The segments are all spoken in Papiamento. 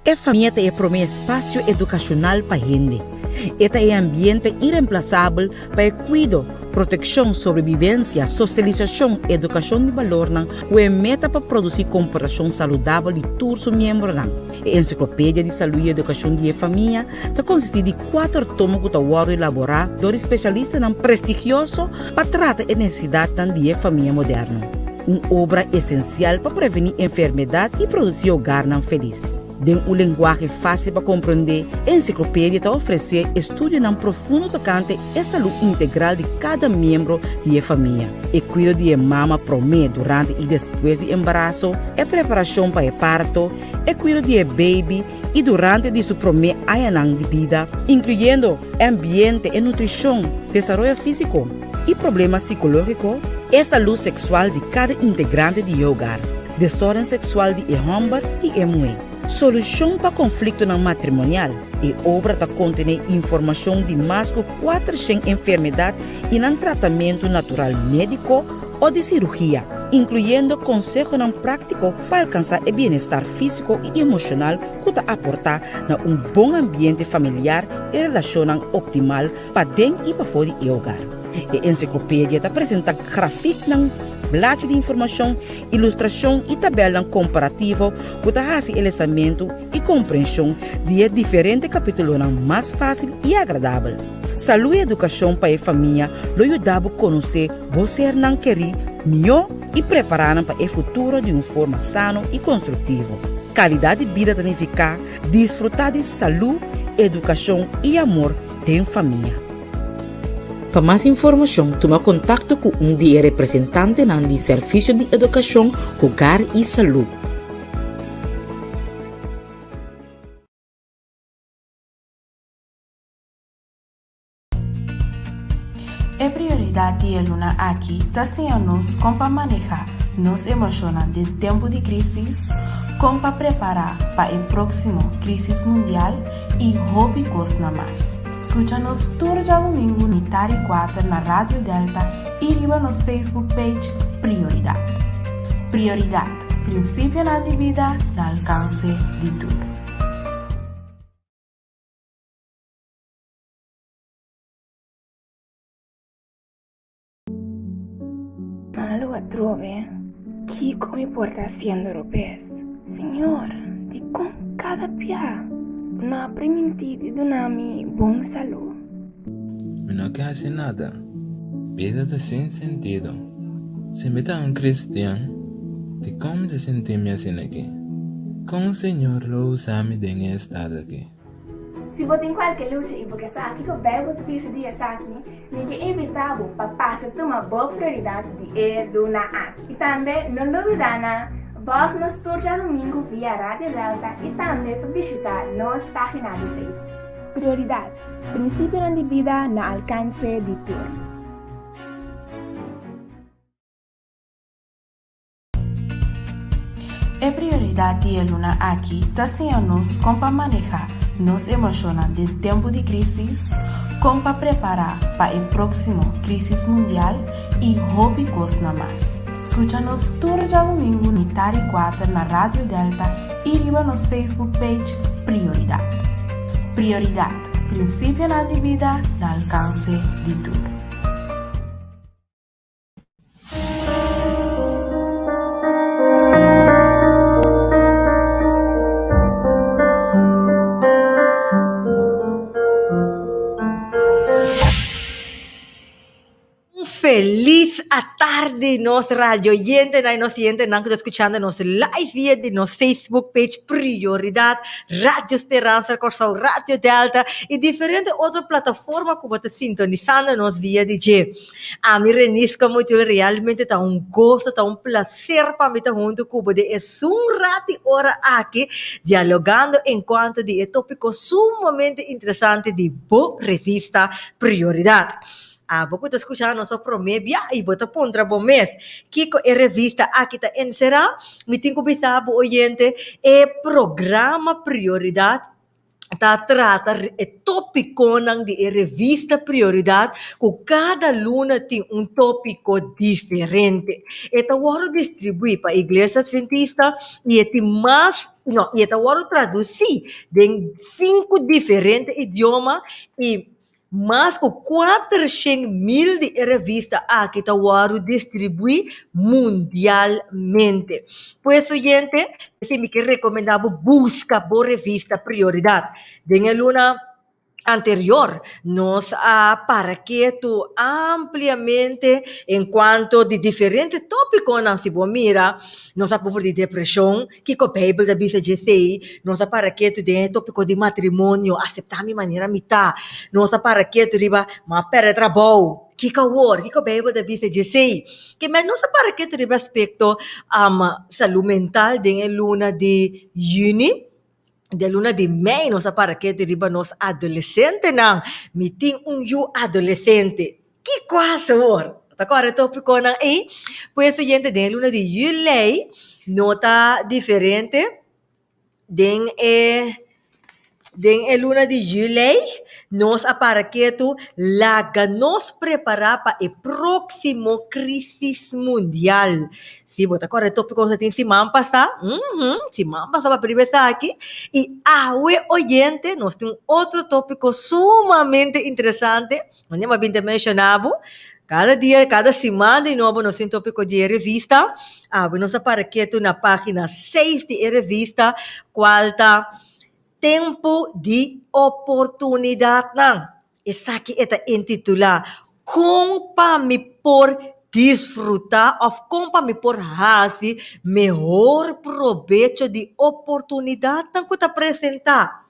E famia ta e promé espasio edukashonal pa hende. E ta e ambiente iremplasabel pa e kuido, protekshon, sobrebibensia, sosialisashon, edukashon di balornan ku e meta pa produsí komportashon saludabel di tur su miembronan. E Ensiklopedia di Salú i Edukashon di e Famia ta konsistí di kuater tomo ku ta wòrdu elaborá dor di spesialistanan prestigioso pa trata e nesesidatnan di e famia moderno. Un obra esensial pa prevení enfermedat i produsí hogarnan felis. Den un lenguahe fásil pa komprondé, e ensiklopedia ta ofresé estudionan profundo tokante e salú integral di kada miembro di e famia, e kuido di e mama promé, durante i despues di embaraso, e preparashon pa e parto, e kuido di e beibi i durante di su promé añanan di bida, inkluyendo e ambiente, e nutrishon, desaroyo físiko i problema sikológiko, e salú seksual di kada integrante di e hogar, desórden seksual di e hòmber i e muhé, solushon pa konfliktonan matrimonial. E obra ta kontené informashon di mas ku kuatershen enfermedat i nan tratamentu natural médiko o di sirugia, inkluyendo konsehonan práktiko pa alkansá e bienestar físiko i emoshonal ku ta aportá na un bon ambiente familiar i relashonnan optimal paden i pafó di e hogar. E ensiklopedia ta presentá grafiknan, blachi di informashon, ilustrashon i tabèlnan komparativo ku ta hasi e lesamentu i komprenshon di e diferente kapítulonan mas fásil i agradabel. Salú i edukashon pa e famia lo yuda bo konosé bo sernan kerí mihó i prepará nan pa e futuro di un forma sano i konstruktivo. Kalidat di bida ta nifiká disfrutá di salú, edukashon i amor den famia. Pa mas informashon tuma kontakto ku un di e representantenan di Servisio di Edukashon, Hogar i Salú. E prioridat di e luna aki ta siña nos kon pa manehá nos emoshonnan den tempu di krísis, kon pa prepará pa e próksimo krísis mundial i hopi kosnan mas. Skucha nos tur djadumingu mitad di kuater na Radio Delta i riba nos Facebook page Prioridat. Prioridat, prinsipionan di bida na alkanse di tur. Malu atrobe, kiko mi por ta hasiendo robes? Señor, dikon kada bia bo no a primintí di duna mi bon salú? Mi no ke hasi nada. Bida ta sin sentido. Si mi ta un kristian, dikon mi ta sinti mi asina aki? Kon Señor lo usa mi den e estado aki? Si bo tin kualke lucha i bo ke sa kiko Beibel ta bisa di esaki, mi ke invitá bo pa pasa tuma bo prioridat di e luna aki. I tambe no lubidá na vòlg nos tur djadumingu via Radio Delta i tambe pa bishitá nos página di Facebook. Prioridat, Prinsipionan di bida na alkanse di tur. E prioridat di e luna aki ta siña nos kon pa manehá nos emoshonnan den tempu di krísis, kon pa prepará pa e próksimo krísis mundial i hopi kosnan mas. Skucha nos tur djadumingu mitar di kuater na Radio Delta i riba nos Facebook page Prioridat. Prioridat, prinsipionan di bida na alkanse di tur. Un feliz atardi nos radio oyentenan y nos oyentenan cu ta escuchando nos live via di nos Facebook page Prioridad Radio Speransa Kòrsou, Radio Delta y diferente otro plataforma cu bo ta sintonisando nos via di dje. Ami Renisca Motul realmente ta un goso, ta un placer pa mi ta hunto cu bo den esun rat di ora aki dialogando encuanto di e topico sumamente interesante di bo revista Prioridad. Abo cu ta scucha nos pa prome bia y bo ta puntra bo mes kico e revista aki ta encera, mi tin cu bisa bo oyente e programa Prioridad ta trata e topiconan di e revista Prioridad cu cada luna tin un topico diferente. E ta wordo distribui pa Iglesia Adventista y e tin mas. No, i e ta wòrdu tradusí den sinku diferente idioma i mas ku 400.000 di e revista aki ta wòrdu distribuí mundialmente. Pues oyente, p'esei mi ke rekomendá bo buska bo revista Prioridat. Den e luna anterior nos a para ketu ampliamente en cuanto di diferente tópiconan. Si bo mira, nos a papia di depreshon, kiko Bijbel ta bisa djesei, nos a para ketu den e tópico di matrimonio, aseptá mi manera mi ta, nos a para ketu riba m'a pèrdè trabou, kiko awor, kiko Bijbel ta bisa djesei. Ke men nos a para ketu riba aspekto salú mental den e luna di yüni. Den luna di mei nos a para kete riba nos adolesentenan. Mi tin un yu adolesente. Kiko hasi awor? Ta kòrda e tópikonan ei? Pues oyente, den e luna di yülei no ta diferente. Den e den e luna di yülei nos a para ketu laga nos prepará pa e próksimo krísis mundial. Si bo ta kòrda e tópiko nos a tin siman pasá, uhum, siman pasá pa priba esaki. I awe oyente nos tin un otro tópiko sumamente interesante, manera mi a bin ta menshoná bo, kada dia, kada siman di nobo nos tin tópiko di e revista. Awe nos ta para ketu na página seis di e revista, kual ta Tempu di Oportunidatnan. Esaki e ta intitulá Kon pa mi por disfrutá òf kon pa mi por hasi mehor probecho di oportunidatnan ku ta presentá?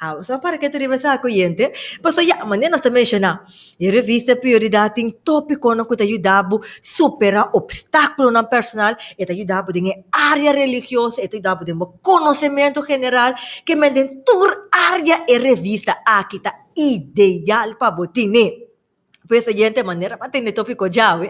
Awe sa para ke ta riba esaki oyente, pasobra ya manera nos ta menshoná, e revista Prioridat tin tópikonan ku ta yuda bo superá opstákulonan personal, e ta yuda bo den e área religioso, e ta yuda bo den bo konosementu general, ke men den tur área e revista aki ta ideal pa bo tene. Pues oyente, manera pa tene tópiko djawe,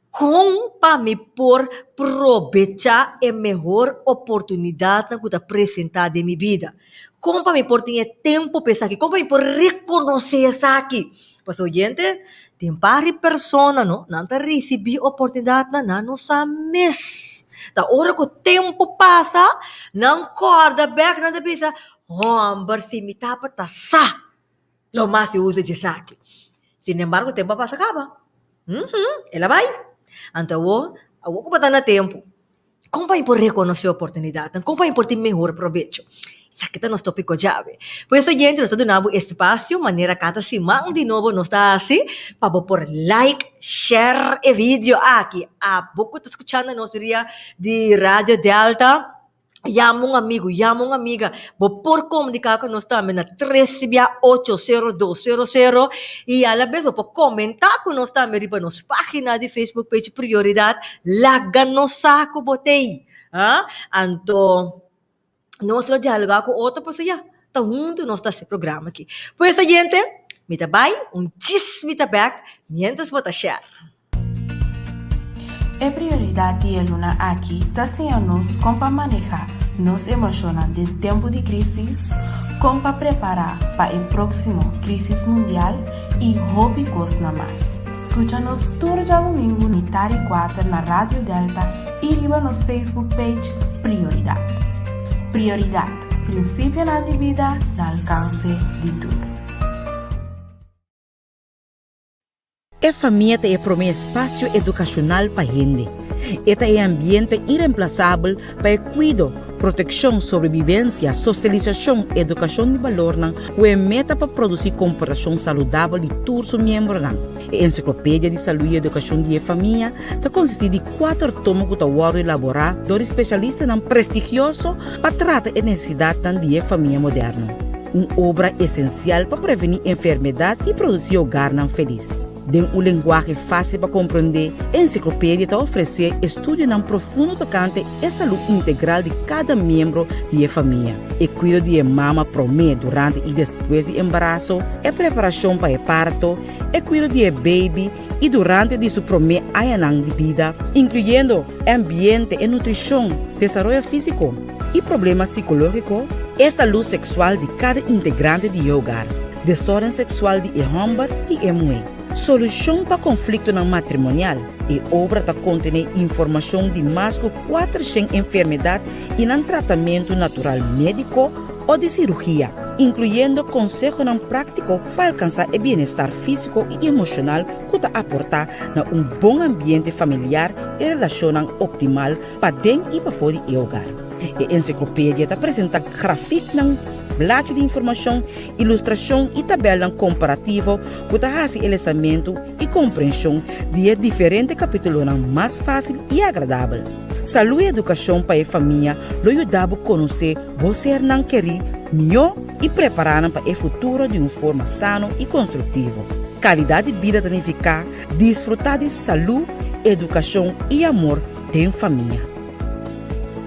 kon pa mi por probechá e mehor oportunidatnan ku ta presentá den mi bida? Kon pa mi por tin e tempu pa esaki? Kon pa mi por rekonosé esaki? Pasobra oyente, tin par di persona no, nan ta risibí oportunidatnan, nan no sa mes. Ta ora ku tempu pasa, nan kòrda bèk, nan ta bisa, Hòmber, si mi tabata sa lo mas e usa djesaki. Sin embargo, tempu a pasa kaba. Uhum, el a bai. Anto awor, awor ku bo ta na tempu, kon pa mi por rekonosé oportunidatnan? Kon pa mi por tin mehor probecho? Esaki ta nos tópiko djawe. Pues oyente, nos ta duna bo espasio manera kada siman di nobo nos ta hasi pa bo por like, share e video aki. Abo ku ta skuchando nos ria di Radio Delta, Yama un amigu, yama un amiga. Bo por komuniká ku nos tambe na tres bia ocho sero dos sero sero i alabes bo por komentá ku nos tambe riba nos página di Facebook page Prioridat. Laga nos sa ku bo t'ei. Ha? Anto nos lo dialogá ku otro pasobra ya, ta huntu nos ta hasi e programa aki. Pues oyente, mi ta bai, un djis mi ta bèk miéntras bo ta share. E prioridat di e luna aki ta siña nos kon pa manehá nos emoshonnan den tempu di krísis, kon pa prepará pa e próksimo krísis mundial i hopi kosnan mas. Skucha nos tur djadumingu mitar i kuater na Radio Delta i riba nos Facebook page Prioridat. Prioridat, prinsipionan di bida na alkanse di tur. E famia ta e promé espasio edukashonal pa hende. E ta e ambiente iremplasabel pa e kuido, protekshon, sobrebibensia, sosialisashon, edukashon di balornan ku e meta pa produsí komportashon saludabel di tur su miembronan. E Ensiklopedia di Salú i Edukashon di e Famia ta konsistí di kuater tomo ku ta wòrdu elaborá dor di spesialistanan prestigioso pa trata e nesesidatnan di e famia moderno. Un obra esensial pa prevení enfermedat i produsí hogarnan felis. Den un lenguahe fásil pa komprendé, e ensiklopedia ta ofresé estudionan profundo tokante e salú integral di kada miembro di e famia, e kuido di e mama promé, durante i despues di embaraso, e preparashon pa e parto, e kuido di e beibi i durante di su promé añanan di bida, inkluyendo e ambiente, e nutrishon, desaroyo físiko i problema sikológiko, e salú seksual di kada integrante di e hogar, desórden seksual di e hòmber i e muhé. Solushon pa konfliktonan matrimonial. E obra ta kontené informashon di mas ku kuatershen enfermedat i nan tratamentu natural médiko o di sirugia, inkluyendo konsehonan práktiko pa alkansá e bienestar físiko i emoshonal ku ta aportá na un bon ambiente familiar i relashonnan optimal paden i pafó di e hogar. E ensiklopedia ta presentá grafiknan, blachi di informashon, ilustrashon i tabèlnan komparativo ku ta hasi e lesamentu i komprenshon di e diferente kapítulonan mas fásil i agradabel. Salú i edukashon pa e famia lo yuda bo konosé bo sernan kerí mihó i prepará nan pa e futuro di un forma sano i konstruktivo. Kalidat di bida ta nifiká disfrutá di salú, edukashon i amor den famia.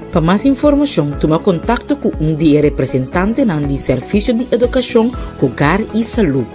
Pa mas informashon tuma kontakto ku un di e representantenan di Servisio di Edukashon, Hogar i Salú.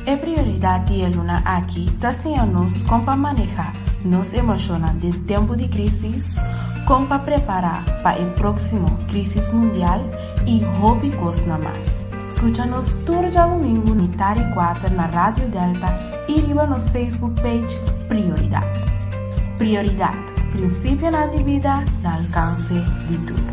E prioridat di e luna aki ta siña nos kon pa manehá nos emoshonnan den tempu di krísis, kon pa prepará pa e próksimo krísis mundial i hopi kosnan mas. Skucha nos tur djadumingu mitar i kuater na Radio Delta i riba nos Facebook page Prioridat. Prioridat, prinsipionan di bida na alkanse di tur.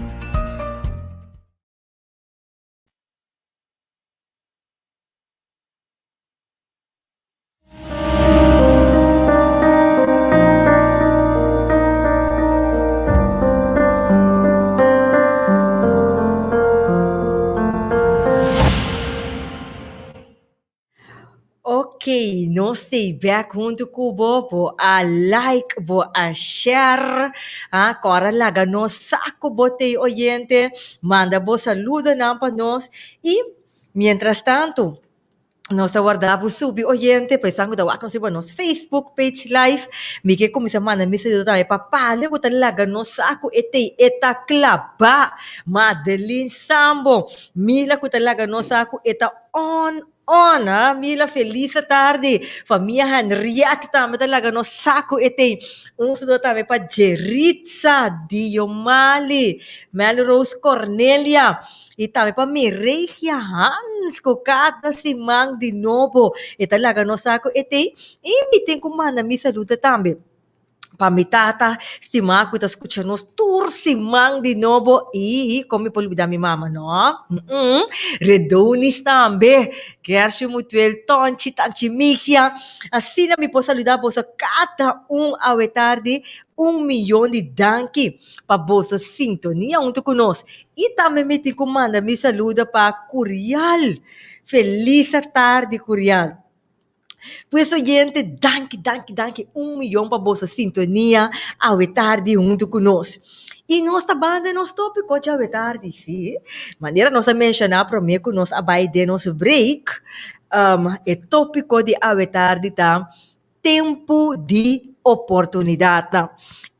Ok, nos stay back huntu ku bo, bo a like, bo a share, ah, kòrda laga nos sa ku bo t'ei oyente, manda bo saludonan pa nos i mientras tanto nos ta warda bo subi oyente pa esnan ku ta wak nos riba nos Facebook page live, mi ke kuminsá manda mi saludo tambe pa Pale ku ta laga nos sa ku e t'ei e ta klabá, Madeline Sambo, Mila ku ta laga nos sa ku e ta on on ha Mila feliz tardi famia Henriette tambe ta laga nos sa ku e tin un saludo tambe pa Jeritza Diomali Melrose Cornelia i tambe pa Miregia Hans ku kada siman di nobo e ta laga nos sa ku e tin i mi tin ku manda mi saludo tambe. Pa mi tata stimá ku ta skucha nos tur siman di nobo i kon mi por lubidá mi mama no? Redonis tambe, Gershwin Mutuel, Tonchi, Tanchi Migia. Asina mi por saludá boso kada un awe tardi. Un miyon di danki pa boso sintonia huntu ku nos. I tambe mi tin ku manda mi saludo pa Curial. Felis tardi Curial. Pues oyente, danki, danki, danki un miyon pa boso sintonia awe tardi huntu ku nos. I nos ta banda nos tópiko djawe tardi, sí. Manera nos a menshoná promé ku nos a bai den nos break, e tópiko di awe tardi ta Tempu di oportunidatnan.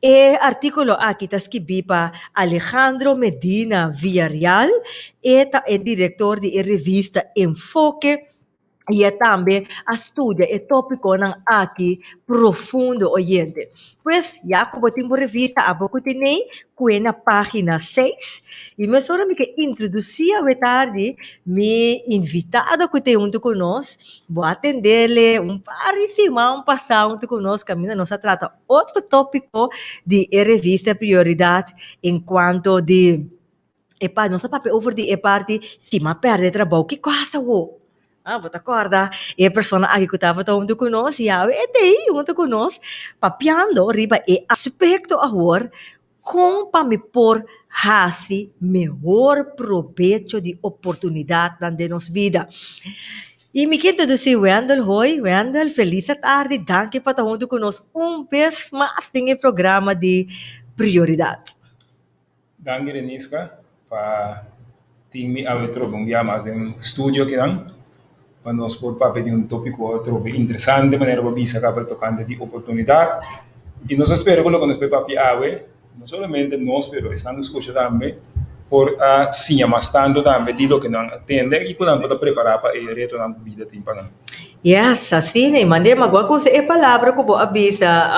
E artíkulo aki ta skibí pa Alejandro Medina Villarreal, e ta e direktor di e revista Enfoke. I e tambe a studia e tópikonan aki profundo, oyente. Pues, ya ku bo tin bo revista abo ku tenei, kue na página seis. I mesora mi ke introdusí awe tardi mi invitado ku tin huntu ku nos. Bo a tendele un par di siman pasá huntu ku nos kaminda nos a trata otro tópiko di e revista Prioridat enkuanto di E pa nos a papia over di e parti si m'a perde trabou kiko hasa wo? Ah bo ta kòrda e persona aki ku tabata huntu ku nos yawe e ta ei huntu ku nos papiando riba e aspekto awor kon pa mi por hasi mehor probecho di oportunidatnan den nos bida. I mi ke introdusí Wendell Hoy. Wendell felis atardi danki pa ta huntu ku nos un bes mas den e programa di Prioridat. Danki Reniska pa tin mi awe trobe un bia mas den studio akinan pa nos por papia di un topiko atrobe interesante manera bo a bisa kaba tokante di oportunidat i nos a spera ku loke nos por papia awe no solamente nos pero esnan ku skucha tambe por a siña mas tantu tambe di loke nan a tende i ku nan por ta prepara pa e retonan ku bida tin pa nan. Yes, asina i mande mi a gusta e palabra ku bo a bisa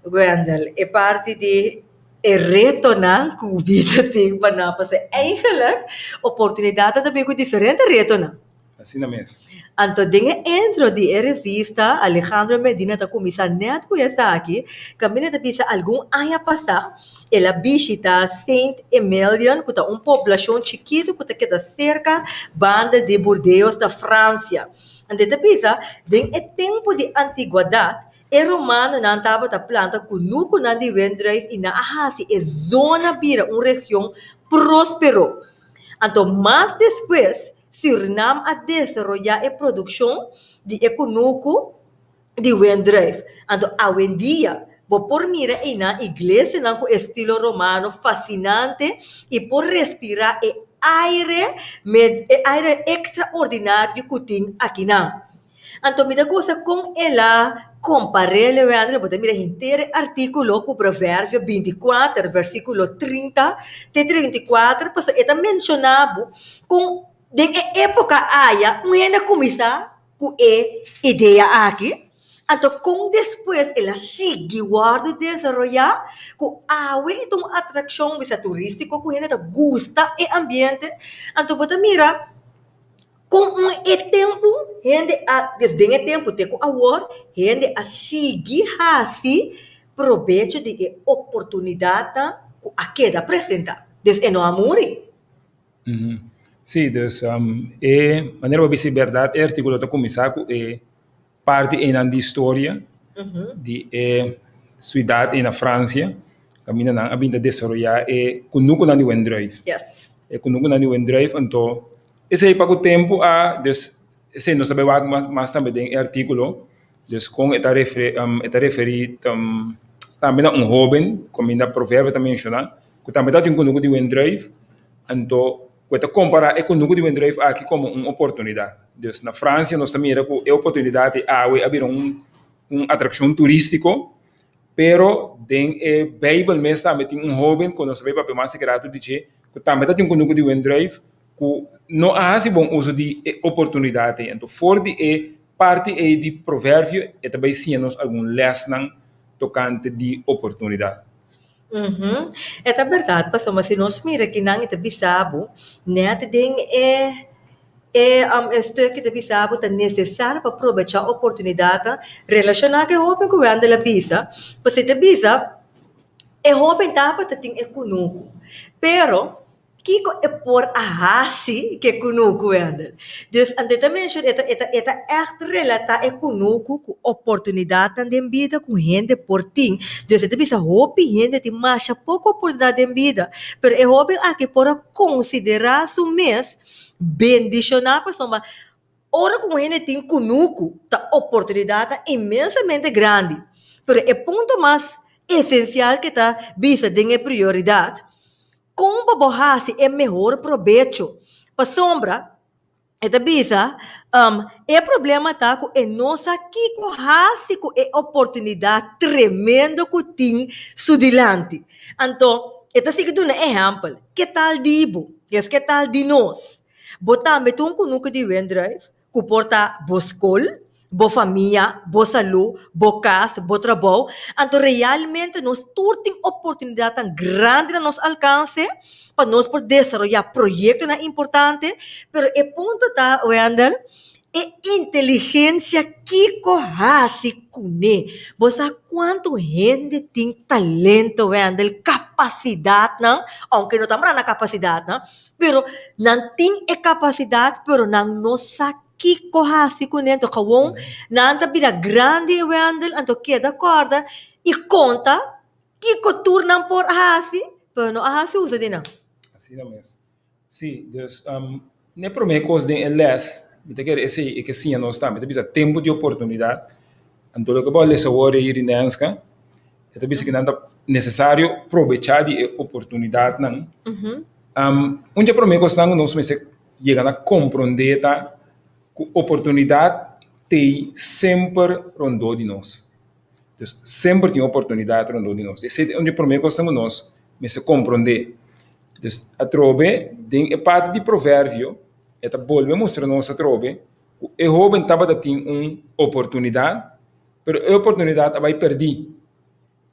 Wendell, e parti di. E retonan ku bida tin pa nan pasobra eigenlijk oportunidatnan ta bin ku diferente retonan. Asina mes. Anto den e intro di e revista Alejandro Medina ta kuminsá nèt ku esaki, kaminda ta bisa algun aña pasá el a bishitá Saint Emilion ku ta un poblashon chikitu ku ta keda serka banda di Burdeos na Fransia. Anto e ta bisa den e tempu di antiguadat E romanonan tabata planta kunukunan di wendruif i nan a hasi e zona bira un region próspero. Anto mas despues, Surinam a desaroyá e produkshon di e kunuku di wendruif. Anto awendia, bo por mira einan iglesianan ku estilo romano fasinante i por respirá e aire e aire ekstraordinario ku tin akinan. Anto mi ta gusta kon el a kompar'é Leandro, bo ta mira henter e artíkulo ku Proverbio 24 versíkulo 30 te 34, pasobra e ta menshoná bo kon den e époka aya un hende a kuminsá ku e idea aki, anto kon despues el a sigui wòrdu desaroyá ku awe e ta un atrakshon bisa turístiko ku hende ta gusta e ambiente, anto bo ta mira. Kon un e tempu hende a, dus den e tempu te ku awor, hende a sigui hasi probecho di e oportunidatnan ku a keda presentá. Dus e no a muri. Sí, dus e manera bo bisa e bèrdat e artíkulo ta kuminsá ku e parti einan di historia di e siudat ei na Fransia kaminda nan a bin ta desaroyá e kunukunan di wendruif. E kunukunan di wendruif anto esei pa ku tempu a dus esei nos ta bai wak mas tambe den e artíkulo dus kon e ta e ta referí tambe na un hóben kaminda proverbio ta menshoná ku tambe ta tin kunuku di wendruif anto Ku e ta kompará e kunuku di wendruif aki komo un oportunidat. Dus na Fransia nos ta mira ku e oportunidat ei awe a bira un un atrakshon turístiko, pero den e Beibel mes tambe tin un hóben ku nos ta bai papia mas e rato di dje, ku tambe ta tin un kunuku di wendruif ku no a hasi bon uso di e oportunidat ei. Anto for di e parti ei di Proverbio e ta bai siña nos algun lèsnan tokante di oportunidat. E ta berdad pasobra si nos mira kinan e ta bisa bo net den e e e stuk ta bisa bo ta nesesario pa probecha oportunidadnan relaciona ku e hoben ku Wendel a bisa pasobra e ta bisa e hoben tabata tin e kunuku pero Kiko e por a hasi ku e kunuku, Wendel? Dus anto e ta menshona, e ta, e ta, e ta ègt relatá e kunuku ku oportunidatnan den bida ku hende por tin. Dus e ta bisa hopi hende tin masha poko oportunidat den bida, pero e hóben aki por a konsiderá su mes bendishoná pasobra ora ku un hende tin kunuku ta oportunidatnan inmensamente grandi. Pero e punto mas esensial ku e ta bisa den e prioridat, Kon pa bo hasi e mehor probecho? Pasobra, e ta bisa, e problema ta ku e no sa kiko hasi ku e oportunidat tremendo ku tin su dilanti. Anto, e ta sigui duna ehèmpel, Ke tal di bo? Yes, ke tal di nos? Bo tambe ta un kunuku di wendruif? ku por ta bo skol, bo famia, bo salú, bo kas, bo trabou. Anto realmente nos tur tin oportunidatnan grandi na nos alkanse pa nos por desaroyá proyektonan importante, pero e punto ta, Wendel, e inteligensia kiko hasi kuné. Bo sa kuantu hende tin talento, Wendel, kapasidatnan, ounke no ta mara na kapasidatnan, Pero nan tin e kapasidat pero nan no sa kiko hasi kuné anto kawon nan ta bira grandi e Wendel anto keda kòrda i konta kiko tur nan por a hasi pero no a hasi uso di nan. Asina mes. Sí, dus n'e promé kos den e lès mi ta kere esei e ke siña nos tambe ta bisa tempu di oportunidat anto loke bo a lesa awor ei Rinenska E ta bisa ku nan ta nesesario probechá di e oportunidatnan. Un di e promé kosnan ku nos mester yega na komprondé ta ku oportunidat t'ei semper rondó di nos. Dus semper tin oportunidat rondó di nos. Esei ta un di e promé kosnan ku nos mester komprondé. Dus atrobe den e parti di Proverbio e ta bolbe mustra nos atrobe ku e hóben tabata tin un oportunidat. Pero e oportunidat a bai pèrdí.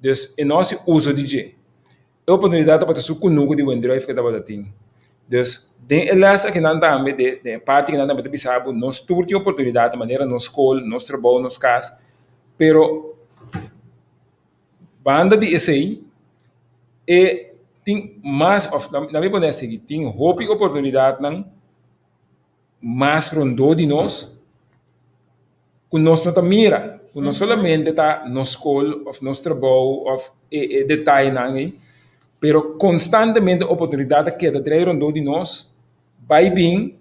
Dus e no hasi uso di dje. E oportunidat tabata su kunuku di wendruif ku e tabata tin. Dus, den e lès akinan tambe, den e parti akinan tambe ta bisa bo nos tur tin oportunidat manera nos skol, nos trabou, nos kas, pero banda di esei e tin mas òf laga mi pone así, tin hopi oportunidatnan mas rondó di nos ku nos no ta mira, ku no solamente ta nos skol òf nos trabou òf e e detayenan ei, pero konstantemente oportunidat ta keda drei rondó di nos, bai bin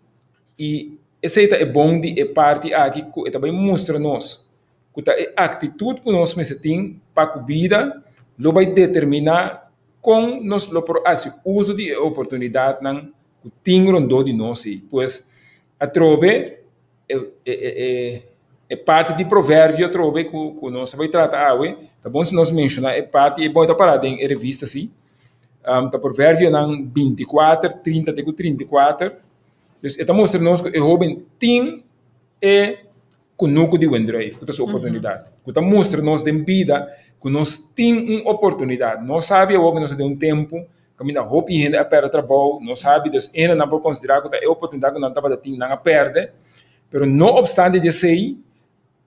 i esei ta e bon di e parti aki ku e ta bai mustra nos ku ta e aktitut ku nos mester tin pa ku bida lo bai determiná kon nos lo por hasi uso di e oportunidatnan ku tin rondó di nos ei. Pues atrobe e parti di proverbio atrobe ku nos a bai trata awe, ta bon si nos menshoná e parti, e bon ta pará den e revista si, ta Proverbionan binti kuater, 30 te ku 34, dus e ta mustra nos ku e hóben tin e kunuku di wendruif, ku ta su oportunidat, ku ta mustra nos den bida ku nos tin un oportunidat. Nos sabi awor ku nos ta den un tempu kaminda hopi hende a pèrdè trabou, nos sabi dus hendenan por konsiderá ku ta e oportunidat ku nan tabata tin nan a pèrdè, pero no opstante di esei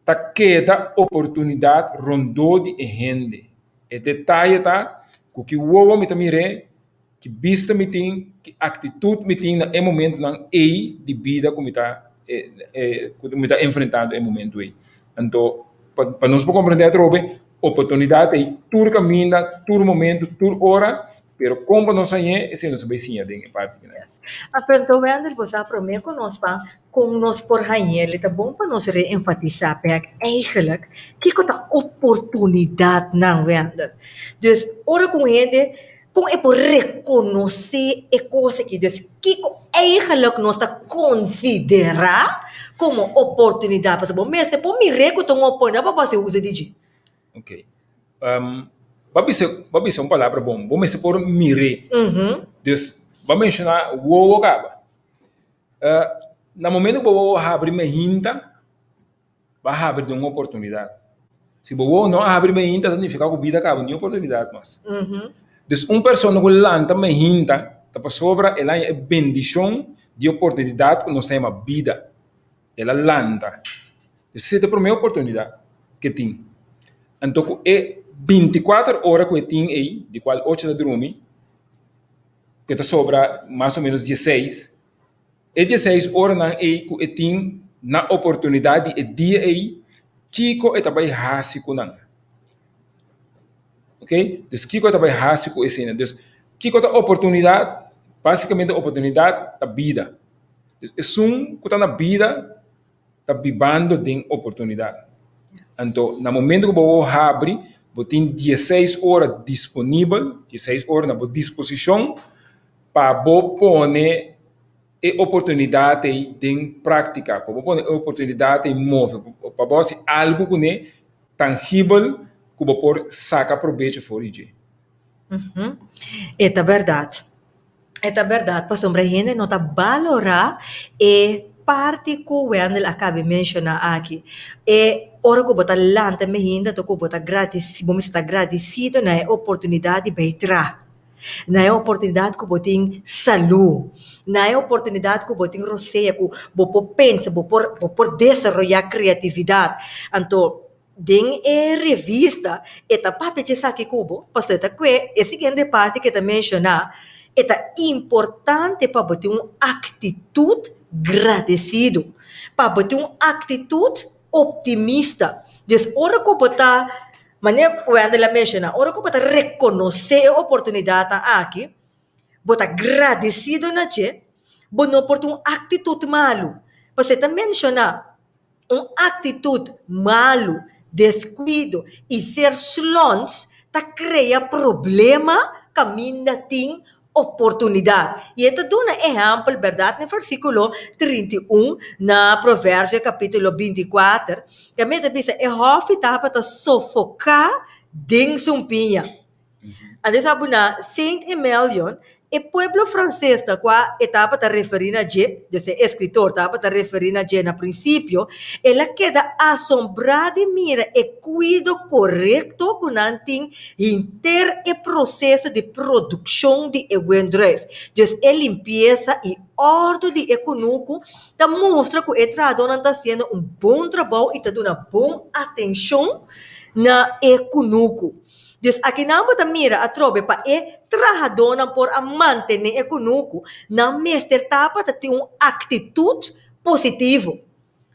ta keda oportunidat rondó di e hende. E detaye ta ku ki wowo mi ta mir'é, ki bista mi tin, ki aktitut mi tin na e momentunan ei di bida ku mi ta ku mi ta enfrentando e momentu ei. Anto pa nos por komprendé atrobe oportunidat ei tur kaminda, tur momentu, tur ora, pero kon pa nos hañ'é esei nos a bai siña den e parti final. Aperto Wendel, bo sa promé ku nos pa kon nos por hañ'é li ta bon pa nos reenfatisá bèk eigenlijk kiko ta oportunidatnan Wendel. Dus ora ku un hende Kon e por rekonosé e kos aki? Dus, kiko eigenlijk nos ta konsiderá komo oportunidat? Pasobra bo mester por mir'é ku ta un oportunidat pa bo hasi uso di dje. Ok. Bo a bisa, bo a bisa un palabra bon. Bo mester por mir'é. Dus, bo a menshoná wowo kaba. Na momento ku bo wowo habri mainta, Bo a habri den un oportunidat. Si bo wowo no a habri mainta ta nifiká ku bida kaba, niun oportunidat mas. Dus un persona ku lanta mainta ta pasobra el a haña e bendishon di oportunidat ku nos ta yama bida. El a lanta. Esei ta e promé oportunidat ku e tin. Anto ku e 24 ora ku e tin ei, di kual ocho ta drumi, ku ta sobra mas o ménos dieseis, E dieseis oranan ei ku e tin na oportunidat di e dia ei, kiko e ta bai hasi ku nan? Oke, dus kiko e ta bai hasi ku eseinan? Dus kiko ta oportunidat? Basikamente oportunidat ta bida. Dus esun ku ta na bida ta bibando den oportunidat. Anto na momento ku bo wou habri, bo tin dieseis ora disponibel, dieseis ora na bo disposishon pa bo pone e oportunidat ei den práktika, pa bo pone e oportunidat ei move, pa bo hasi algu kuné tangibel ku bo por saka probecho for di dje. E ta bèrdat. E ta bèrdat pasobra hende no ta balorá e parti ku Wendel a kaba di menshoná aki. E ora ku bo ta lanta mihinda ta ku bo ta gradisi, bo mester ta gradisido na e oportunidat di bai traha. Na e oportunidat ku bo tin salú, na e oportunidat ku bo tin rosea ku bo por pensa, bo por bo por desaroyá kreatividat. Anto den e revista e ta papia dje esaki ku bo, pasobra e ta kue e siguiente parti ku e ta menshoná, e ta importante pa bo tin un aktitut gradesido, pa bo tin un aktitut optimista. Dus ora ku bo ta Manera ku Wendel a menshoná, ora ku bo ta rekonosé e oportunidatnan aki, bo ta gradesido na dje, bo no por tin un aktitut malu. Pasobra e ta menshoná un aktitut malu, deskuido i ser slons ta krea problema kaminda tin oportunidat. I e ta duna ehèmpel, bèrdat, na e versíkulo 31 na Proverbio kapítulo 24, kaminda e ta bisa, E hòfi tabata sofoká den sumpiña. Anto sa bo na Saint Emilion, E pueblo franses na kua e tabata referí na dje, dus e eskritor tabata referí na dje na prinsipio, el a keda asombrá di mira e kuido korekto ku nan tin henter e proseso di produkshon di e wendrùif. Dus e limpiesa i òrdu di e kunuku ta mustra ku e trahadónan ta hasiendo un bon trabou i ta duna bon atenshon na e kunuku. Dus akinan bo ta mira atrobe pa e trahadónan por a mantené e kunuku, nan mester tabata tin un aktitut positivo.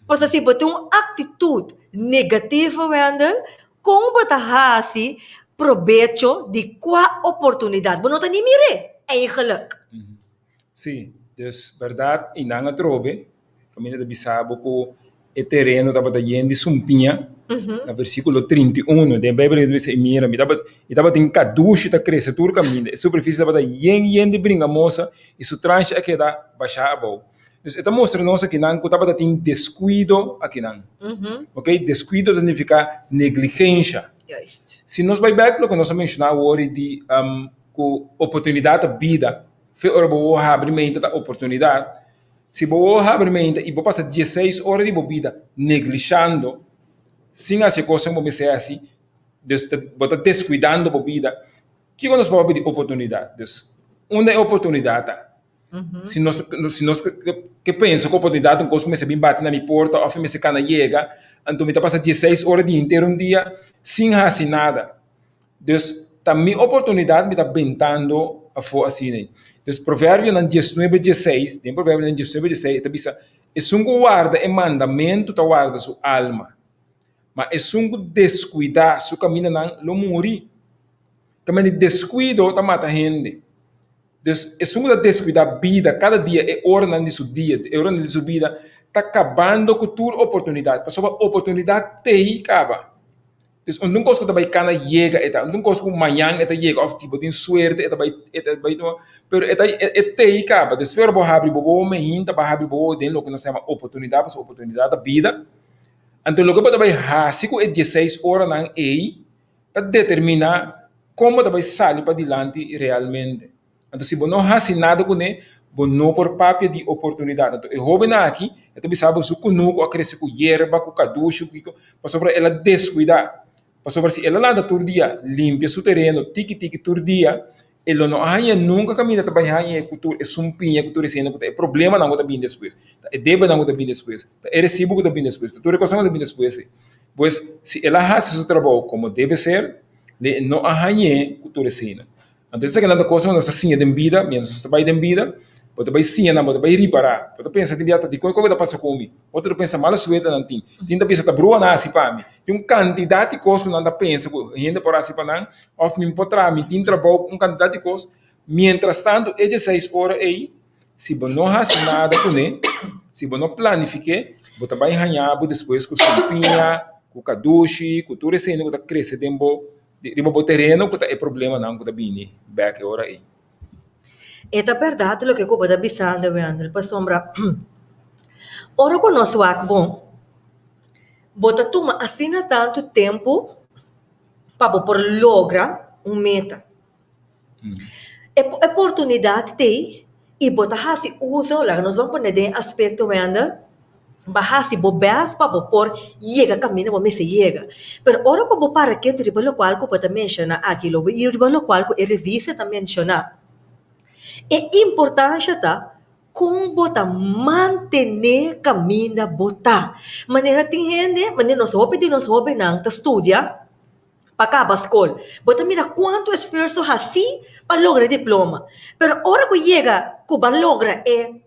Pasobra si bo tin un aktitut negativo, Wendell, kon bo ta hasi probecho di kua oportunidat? Bo no ta ni mir'é, eigenlijk. Sí, dus bèrdat i nan atrobe kaminda ta bisa bo ku e tereno tabata yen di sumpiña, na versíkulo 31 den Beibel ta bisa, i mira, mi tabata, i tabatin kadushi ta krese tur kaminda, e superfisie tabata yen yen di bringamosa i su transhi a keda bashá abou. Dus e ta mustra nos akinan ku tabata tin deskuido akinan. Oke, deskuido ta nifiká negligensha. Si nos bai bèk loke nos a menshoná awor di ku oportunidat ta bida, Fe ora bo wowo habri meinta ta oportunidat. Si bo wowo habri meinta i bo pasa dieseis ora di bo bida neglishando, sin hasi e kosnan ku bo mester hasi, dus bo ta deskuidando bo bida, kiko nos por papia di oportunidat? Dus, unda e oportunidat ta? Si nos si nos ke pensa ku oportunidat ta un kos ku mester bin bati na mi porta òf mi mester kana yega, anto mi ta pasa dieseis ora di henter un dia sin hasi nada. Dus ta mi oportunidat mi ta bentando afó asina ei. Dus Proverbionan diesnuebe dieseis, den Proverbionan diesnuebe dieseis e ta bisa, Esun ku warda e mandamentu ta warda su alma, ma esun ku deskuidá su kamindanan lo muri. Kaminda di deskuido ta mata hende. Dus esun ku ta deskuidá bida kada dia e oranan di su dia, e oranan di su bida, ta kabando ku tur oportunidat, pasobra oportunidat t'ei kaba. Dus un kos ku ta bai kana yega e ta, un kos ku mañan e ta yega òf si bo tin suerte e ta bai e ta bai tuma, pero e ta e tei kaba. Despues ora bo habri bo wowo mehinta bo a habri bo wowo den loke nos ta yama oportunidat pasobra oportunidat ta bida. Anto loke bo ta bai hasi ku e dieseis oranan ei ta determiná kon bo ta bai sali padilanti realmente. Anto si bo no hasi nada kuné, bo no por papia di oportunidat. Anto e hóbennan aki, e ta bisa bo su kunuku a krese ku yerba, ku kadushi, ku kiko, pasobra el a deskuidá. Pasobra si el a lanta tur dia, limpia su tereno tiki tiki tur dia, e lo no a haña nunka kaminda ta bai haña ku tur e sumpiña, ku tur e sena, ku ta e problemanan ku ta bini despues, ta e debenan ku ta bini despues, ta e resibu ku ta bini despues, ta tur e kosnan ku ta bini despues. Pues, si el a hasi su trabou komo debe ser, lo e no a hañ'é ku tur e sena. Anto esaki nan ta kosnan ku nos ta siña den bida, mientras nos ta bai den bida, bo ta bai siña nan, bo ta bai ripará. Bo ta pensa tin bia ta dikon kiko ta pasa ku mi? Otro ta pensa mala suerte nan tin. Tin ta bisa ta brua nan hasi pa mi. Tin un kantidat di kos ku nan ta pensa ku hende por hasi pa nan òf mi por traha, mi tin trabou, un kantidat di kos. Mientras tantu e dieseis ora ei, si bo no hasi nada kuné, si bo no planifik'é, bo ta bai haña bo despues ku sumpiña, ku kadushi, ku tur esei ku ta krese den bo Riba bo tereno ku ta e problemanan ku ta bini bek e ora ei. E ta bèrdat loke ku bo ta bisando, Wendel, pasobra ora ku nos wak bon, bo ta tuma asina tantu tempu pa bo por logra un meta. E oportunidat t'ei i bo ta hasi uso, laga nos ban pone den e aspekto Wendel, bo a hasi bo bèst pa bo por yega kaminda bo mester yega. Pero ora ku bo para ketu riba lokual ku bo ta menshoná aki lo i riba lokual ku e revista ta menshoná, e importansha ta kon bo ta mantené kaminda bo ta. Manera tin hende, manera nos hopi di nos hóbennan ta studia. pa kaba skol. Bo ta mira kuantu esfuerso hasi pa logra e diploma. Pero ora ku yega ku bo a logra e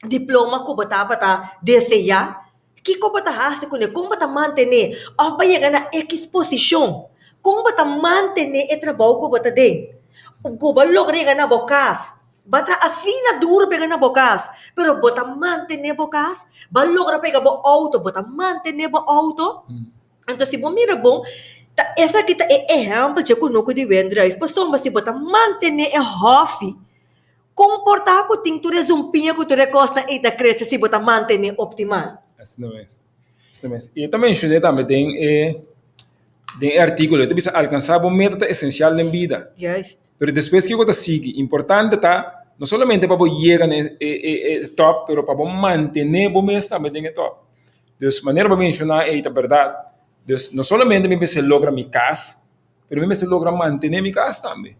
diploma ku bo tabata deseá, kiko bo ta hasi kuné? Kon bo ta mantené? Òf bo a yega na ekis posishon, kon bo ta mantené e trabou ku bo ta den? Ku bo a logra yega na bo kas, bo a traha asina duru pa yega na bo kas, pero bo ta mantené bo kas? Bo a logra pega bo outo, bo ta mantené bo outo? Anto si bo mira bon, ta esaki ta e ehèmpel dje kunuku di wendruif. Pasobra si bo ta mantené e hòfi, kon por ta ku tin tur e zumpiña ku tur e kosnan ei ta krese si bo ta mantené optimal? Asina mes. Asina mes. I e ta menshoné tambe den e. Den e artíkulo e ta bisa alkansá bo meta ta esensial den bida. Juist. Pero despues kiko ta sigui? Importante ta no solamente pa bo yega na e top, pero pa bo mantené bo mes tambe den e top. Dus manera bo menshoná ei ta bèrdat. Dus no solamente mi mester logra mi kas, pero mi mester logra mantené mi kas tambe.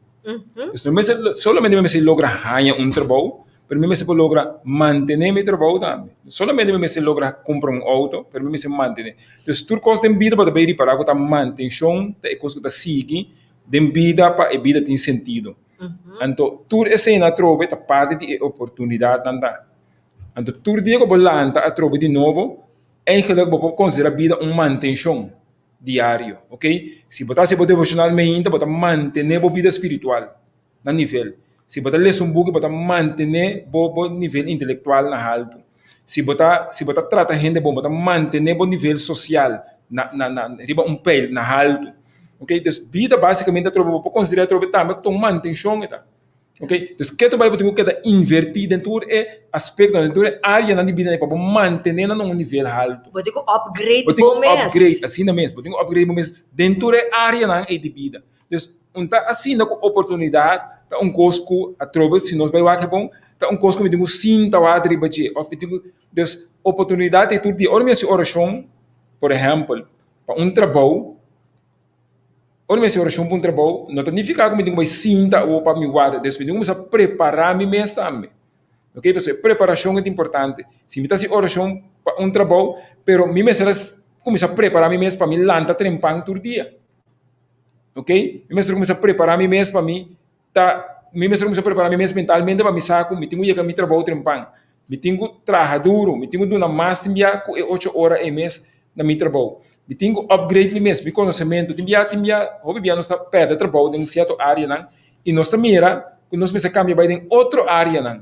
Dus no mester solamente mi mester logra haña un trabou, pero mi mester por logra mantené mi trabou tambe. No solamente mi mester logra kumpra un outo, pero mi mester mantené. Dus tur kos den bida bo ta bay ripará ku ta mantenshon ta e kos ku ta sigui den bida pa e bida tin sentido. Anto tur esei atrobe ta parti di e oportunidatnan ta. Anto tur dia ku bo lanta atrobe di nobo, eigenlijk bo por konsiderá bida un mantenshon diario, ok. Si bo ta hasi bo devoshonal meinta bo ta mantené bo bida spiritual na nivel. Si bo ta lesa un buki bo ta mantené bo bo nivel intelektual na haltu. Si bo ta si bo ta trata hende bon bo ta mantené bo nivel sosial na na na riba un peil na haltu. Ok, dus bida basikamente atrobe bo por konsiderá atrobe tambe ku ta un mantenshon e ta. Ok, dus ke ta bai bo tin ku keda invertí den tur e aspektonan, den tur e áreanan di bida pa bo mantené nan na un nivel haltu. Bo tin ku upgrade Bo tin bo ku mes. upgrade, asina mes, bo tin ku upgrade bo mes den tur e áreanan ei di bida. Dus un ta asina ku oportunidat ta un kos ku atrobe si nos bai wak e bon, ta un kos ku mi tin ku sinta wak riba dje òf mi tin ku, dus oportunidat ei tur dia. Ora mi hasi orashon, por ehèmpel, pa un trabou, Ora mi hasi orashon pa un trabou, no ta nifiká ku mi tin ku bai sinta awor pa mi warda. Des mi tin ku kuminsá prepará mi mes tambe. Oke, pasobra e preparashon ta importante. Si mi ta hasi orashon pa un trabou, pero mi mester a kuminsá prepará mi mes pa mi lanta trempan tur dia. Oke, mi mester kuminsá prepará mi mes pa mi ta mi mester kuminsá prepará mi mes mentalmente pa mi sa ku mi tin ku yega mi trabou trempan. Mi tin ku traha duru, mi tin ku duna mas tin bia ku e ocho ora ei mes na mi trabou. Mi tin ku upgrade mi mes, mi konosementu. Tin bia, tin bia, hopi bia nos ta pèrdè trabou den sierto áreanan i nos ta mira ku nos mester kambia bai den otro áreanan.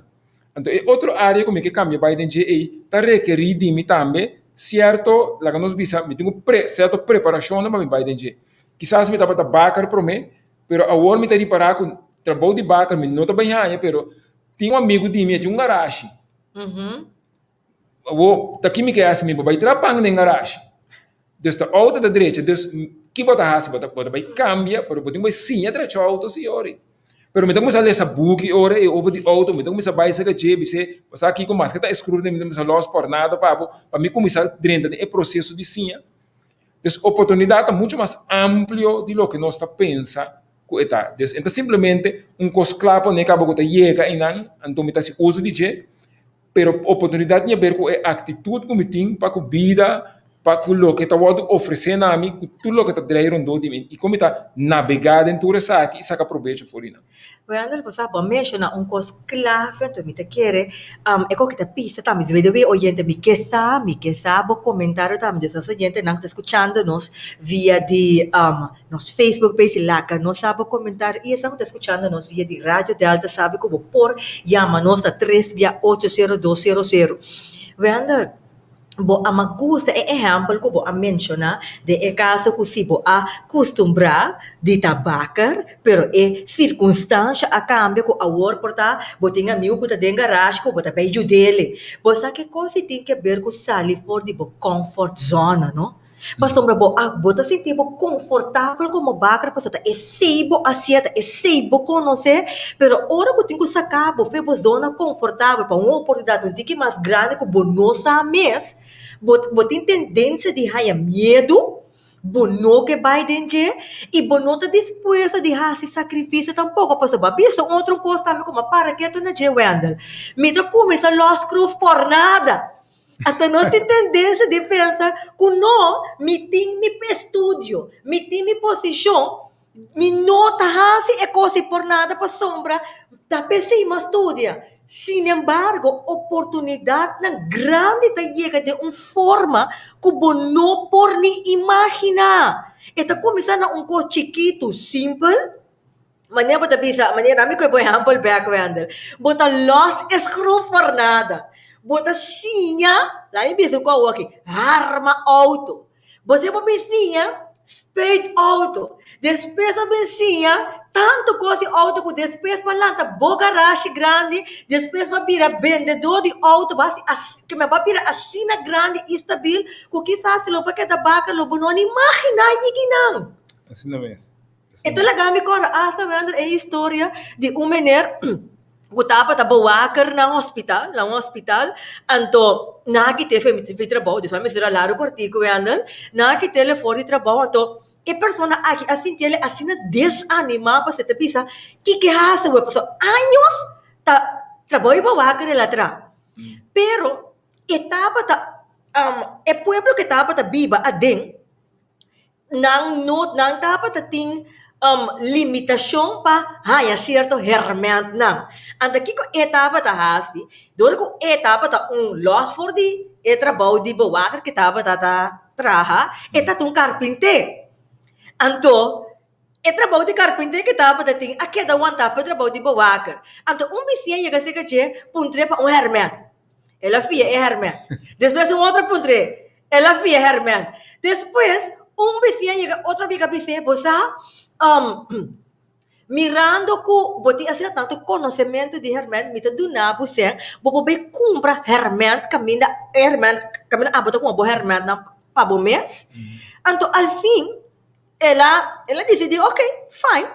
Anto e otro área ku mi ke kambia bai den dje ei ta rekerí di mi tambe sierto, laga nos bisa, mi tin ku pre sierto preparashonnan pa mi bai den dje. Kisas mi tabata baker promé, Pero awor mi ta ripará ku trabou di baker mi no ta bai haña, pero tin un amigu di mi e tin un garashi. Awor ta ki mi ke hasi? Mi por bai traha pan den garashi. Dus ta outo ta drecha, dus ki bo ta hasi? Bo ta bo ta bai kambia, pero bo tin ku bai siña drecha outo si ori. Pero mi ta kuminsá lesa buki ora ei over di outo, mi ta kuminsá bai serka dje bis'é, bo sa kiko maske ta e skruf den mi ta kuminsá lòs pòrnada pa bo, pa mi kuminsá drenta den e proseso di siña. Dus oportunidat ta mucho mas amplio di loke nos ta pensa ku e ta. Dus e ta simplemente un kos kla pone kaba ku ta yega einan, anto mi ta hasi uso di dje, pero oportunidat tin haber ku e aktitut ku mi tin pa ku bida, pa ku loke ta wòrdu ofresé na mi, ku tur loke ta drei rondó di mi i kon mi ta nabegá den tur esaki i saka probecho for di nan. Wendel, bo sa bo a menshoná un kos klave, anto mi ta kere e kos ki ta pisa tambe di wdw oyente mi ke sa, mi ke sa bo komentario tambe di nos oyentenan ku ta skuchando nos via di nos Facebook page laga nos sa bo komentario i esnan ku ta skuchando nos via di Radio Delta sabi ku bo por yama nos na tres bia ocho sero dos sero sero. Wendel. Bo a mas gusta e ehèmpel ku bo a menshoná den e kaso ku si bo a kustumbrá di ta baker, pero e sirkunstansha a kambia ku awor por ta bo tin amigu ku ta den garashi ku bo ta bai yud'é. Bo sa ke kos di tin ke ber ku sali for di bo comfort zone, no? Pasobra bo a bo ta sinti bo konfortabel komo baker pasobra ta esei bo a siña, ta esei bo konosé, pero ora ku tin ku saka bo for bo zona konfortabel pa un oportunidat un tiki mas grandi ku bo no sa mes, bo bo tin tendensia di haña miedu, bo no ke bai den dje i bo no ta dispuesto di hasi sakrifisio tampoko pasobra bo a bisa un otro kos tambe ku mi a para ketu na dje Wendel, mi ta kuminsá lòs kruf por nada. Hasta nos tin tendensia di pensa ku no, mi tin mi estudio, mi tin mi posishon, mi no ta hasi e kos ei por nada pasobra ta p'esei mi a studia. Sinembargo, oportunidatnan grandi ta yega den un forma ku bo no por ni imaginá. E ta kuminsá na un kos chikitu, simpel. Manera bo ta bisa, manera mi koe bo ehèmpel bèk Wendel, bo ta lòs e skruf for nada. Bo ta siña, laat mi bisa ku awoki, harma outo. Bo siña bo bin siña spuit outo. Despues bo bin siña tantu kos di outo ku despues bo a lanta bo garashi grandi, despues bo a bira bendedó di outo, bo a hasi, bo a bira asina grandi i stabil ku kisas si lo bo a keda baka lo bo no a ni imaginá yiginan. Asina mes. E ta laga mi kòrda asta wender e historia di un meneer ku tabata bewaker na hospital, na un hospital, anto nan a kit'é for di trabou, dus nan mester a largu kòrtiku wender, nan a kit'é for di trabou, anto e persona aki a sintiel asina desanimá pasobra e ta bisa kiko e hasi awor pasobra años ta trabou di bewaker el a traha, pero e tabata e pueblo ku e tabata biba aden. Nan no nan tabata tin limitashon pa haña sierto hèrmèntnan. Anto kiko e tabata hasi? Dor ku e tabata un lòs for di e trabou di bewaker ku e tabata ta traha, e tabata un karpinté. Anto e trabou di karpinté ku e tabata tin a keda wantá pa e trabou di bewaker. Anto un bisiña yega serka dje puntr'é pa un hèrmènt. El a fia e hèrmènt. Despues un otro puntr'é, el a fia e hèrmènt. Despues un bisiña yega otro amiga bis'é, Bo sa, mirando ku bo tin asina tantu konosementu di hèrmènt, mi ta duna bo sèn, bo por bai kumpra hèrmènt kaminda e hèrmènt, kaminda abo ta kumpra bo hèrmèntnan pa bo mes. Anto al fin el a el a disidí, oke, fine.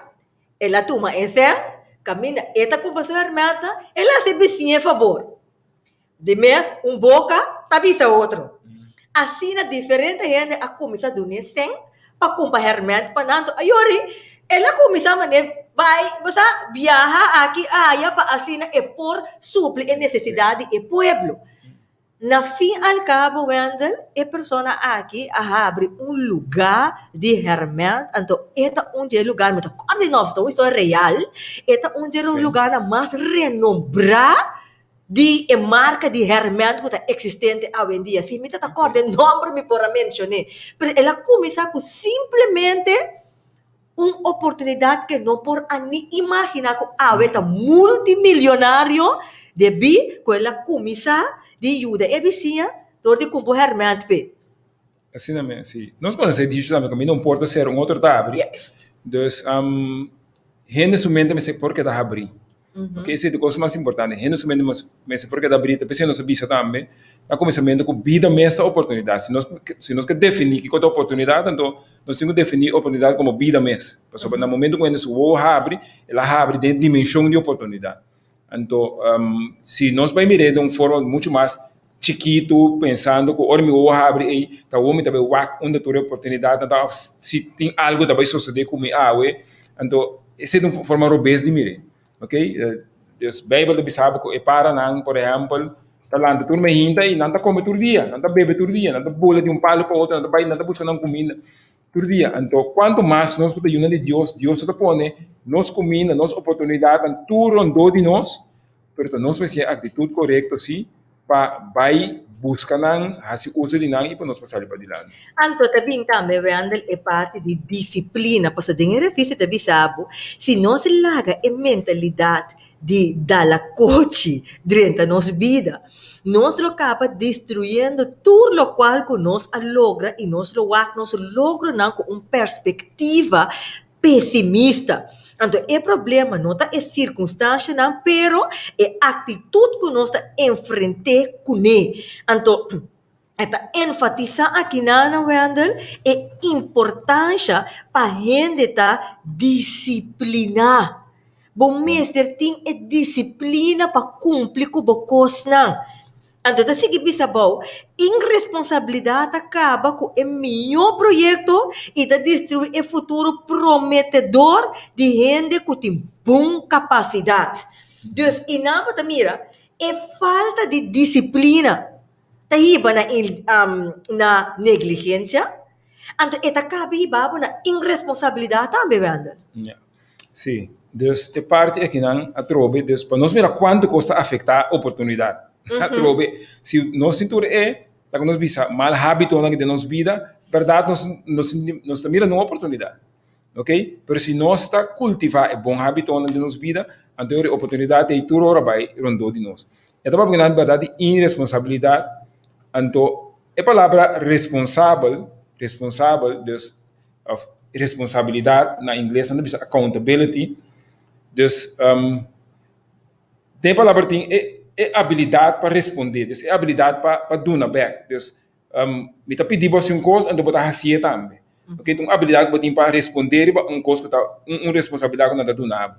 El a tuma e sèn, kaminda e ta kumpra su hèrmèntnan, el a hasi bisiña e fabor. Di mes, un boka ta bisa otro. Asina diferente hende a kuminsá dun'é sèn pa kumpra hèrmènt pa nan. Ayori, el a kuminsá manera bai, bo sa, biaha aki aya pa asina e por supli e nesesidat di e pueblo. Na fin al cabo Wendel, e persona aki a habri un luga di herment, anto e ta un di e lugar, mi ta corda di nos, ta un historia real, e ta un di e lugarnan mas renombrá di e marca di herment cu ta existente awendia. Si mi ta ta corda e nomber mi por a mencion'é, pero el a cuminsa cu simplemente un oportunidat ke no por a ni imaginá ku awe ta multimilionario debí ku el a kuminsá di yuda e bisiña dor di kumpu hèrmènt p'e. Asina mes, si. Nos konosé dicho tambe ku mi no un porta sera, un otro ta abri. Dus, hende su mente mester por keda habrí. Ok, esei ta e kos mas importante. Hende su mente mester por keda abrí. Ta p'esei nos a bisa tambe na kuminsamentu ku bida mes ta oportunidat. Si nos si nos ke definí kiko ta oportunidat, anto nos tin ku definí oportunidat komo bida mes. Pasobra na momentu ku hende su wowo habri, el a habri den e dimenshon di oportunidat. Anto si nos bai mir'é den un forma muchu mas chikitu, pensando ku ora mi wowo habri ei, ta awor mi ta bai wak unda tur e oportunidatnan ta òf si tin algu ta bai sosodé ku mi awe. Anto esei ta un forma robes di mir'é. Ok, dus Bijbel ta bisa bo ku e paranan, por ehèmpel, ta lanta tur mainta i nan ta kome tur dia, nan ta bebe tur dia, nan ta bula di un palu pa otro, nan ta bai, nan ta buska nan kuminda tur dia. Anto, kuantu mas nos ku ta yunan di Dios, Dios ta pone nos kuminda, nos oportunidatnan tur rondó di nos, pero ta nos mester e aktitut korekto si pa bai buska nan, hasi uso di nan i pa nos por sali padilanti. Anto ta bin tambe, Wendel, e parti di disiplina, pasobra den e revista ta bisa bo, si nos laga e mentalidat di dalakochi drenta nos bida, nos lo kaba destruyendo tur lokual ku nos a logra i nos lo wak nos logronan ku un perspektiva pesimista. Anto e problema no ta e sirkunstanshanan, pero e aktitut ku nos ta enfrent'é kuné. Anto e ta enfatisá akinan, Wendell, e importansha pa hende ta disipliná. Bo mester tin e disiplina pa kumpli ku bo kosnan. Anto ta sigui bisa bou, Inresponsabilidat ta kaba ku e mihó proyekto i ta destruí e futuro prometedor di hende ku tin bon kapasidat. Dus i nan bo ta mira, e falta di disiplina ta hiba na na negligensia, anto e ta kaba hiba bo na inresponsabilidat tambe, Wendel. Ya. Sí, dus e parti akinan atrobe, dus pa nos mira kuantu kos ta afektá oportunidat. Atrobe, si nos tin tur e, laga nos bisa, mal hábitonan den nos bida, bèrdat nos nos nos ta mira no oportunidat, oke? Pero si nos ta kultivá e bon hábitonan den nos bida, anto e oportunidat ei tur ora bai rondó di nos. E ta papia nan bèrdat di iresponsabilidat, anto e palabra responsabel, responsabel, dus of responsabilidad, na ingles nan ta bisa accountability. Dus um, den palabra tin e, e habilidad pa responde, dus e habilidad pa, pa duna bek. Dus um, mi ta pidi bo hasi un kos, anto bo ta hasié tambe. Ok, ta un abilidat ku bo tin pa respondé riba un kos ku ta un responsabilidat ku nan ta duna bo.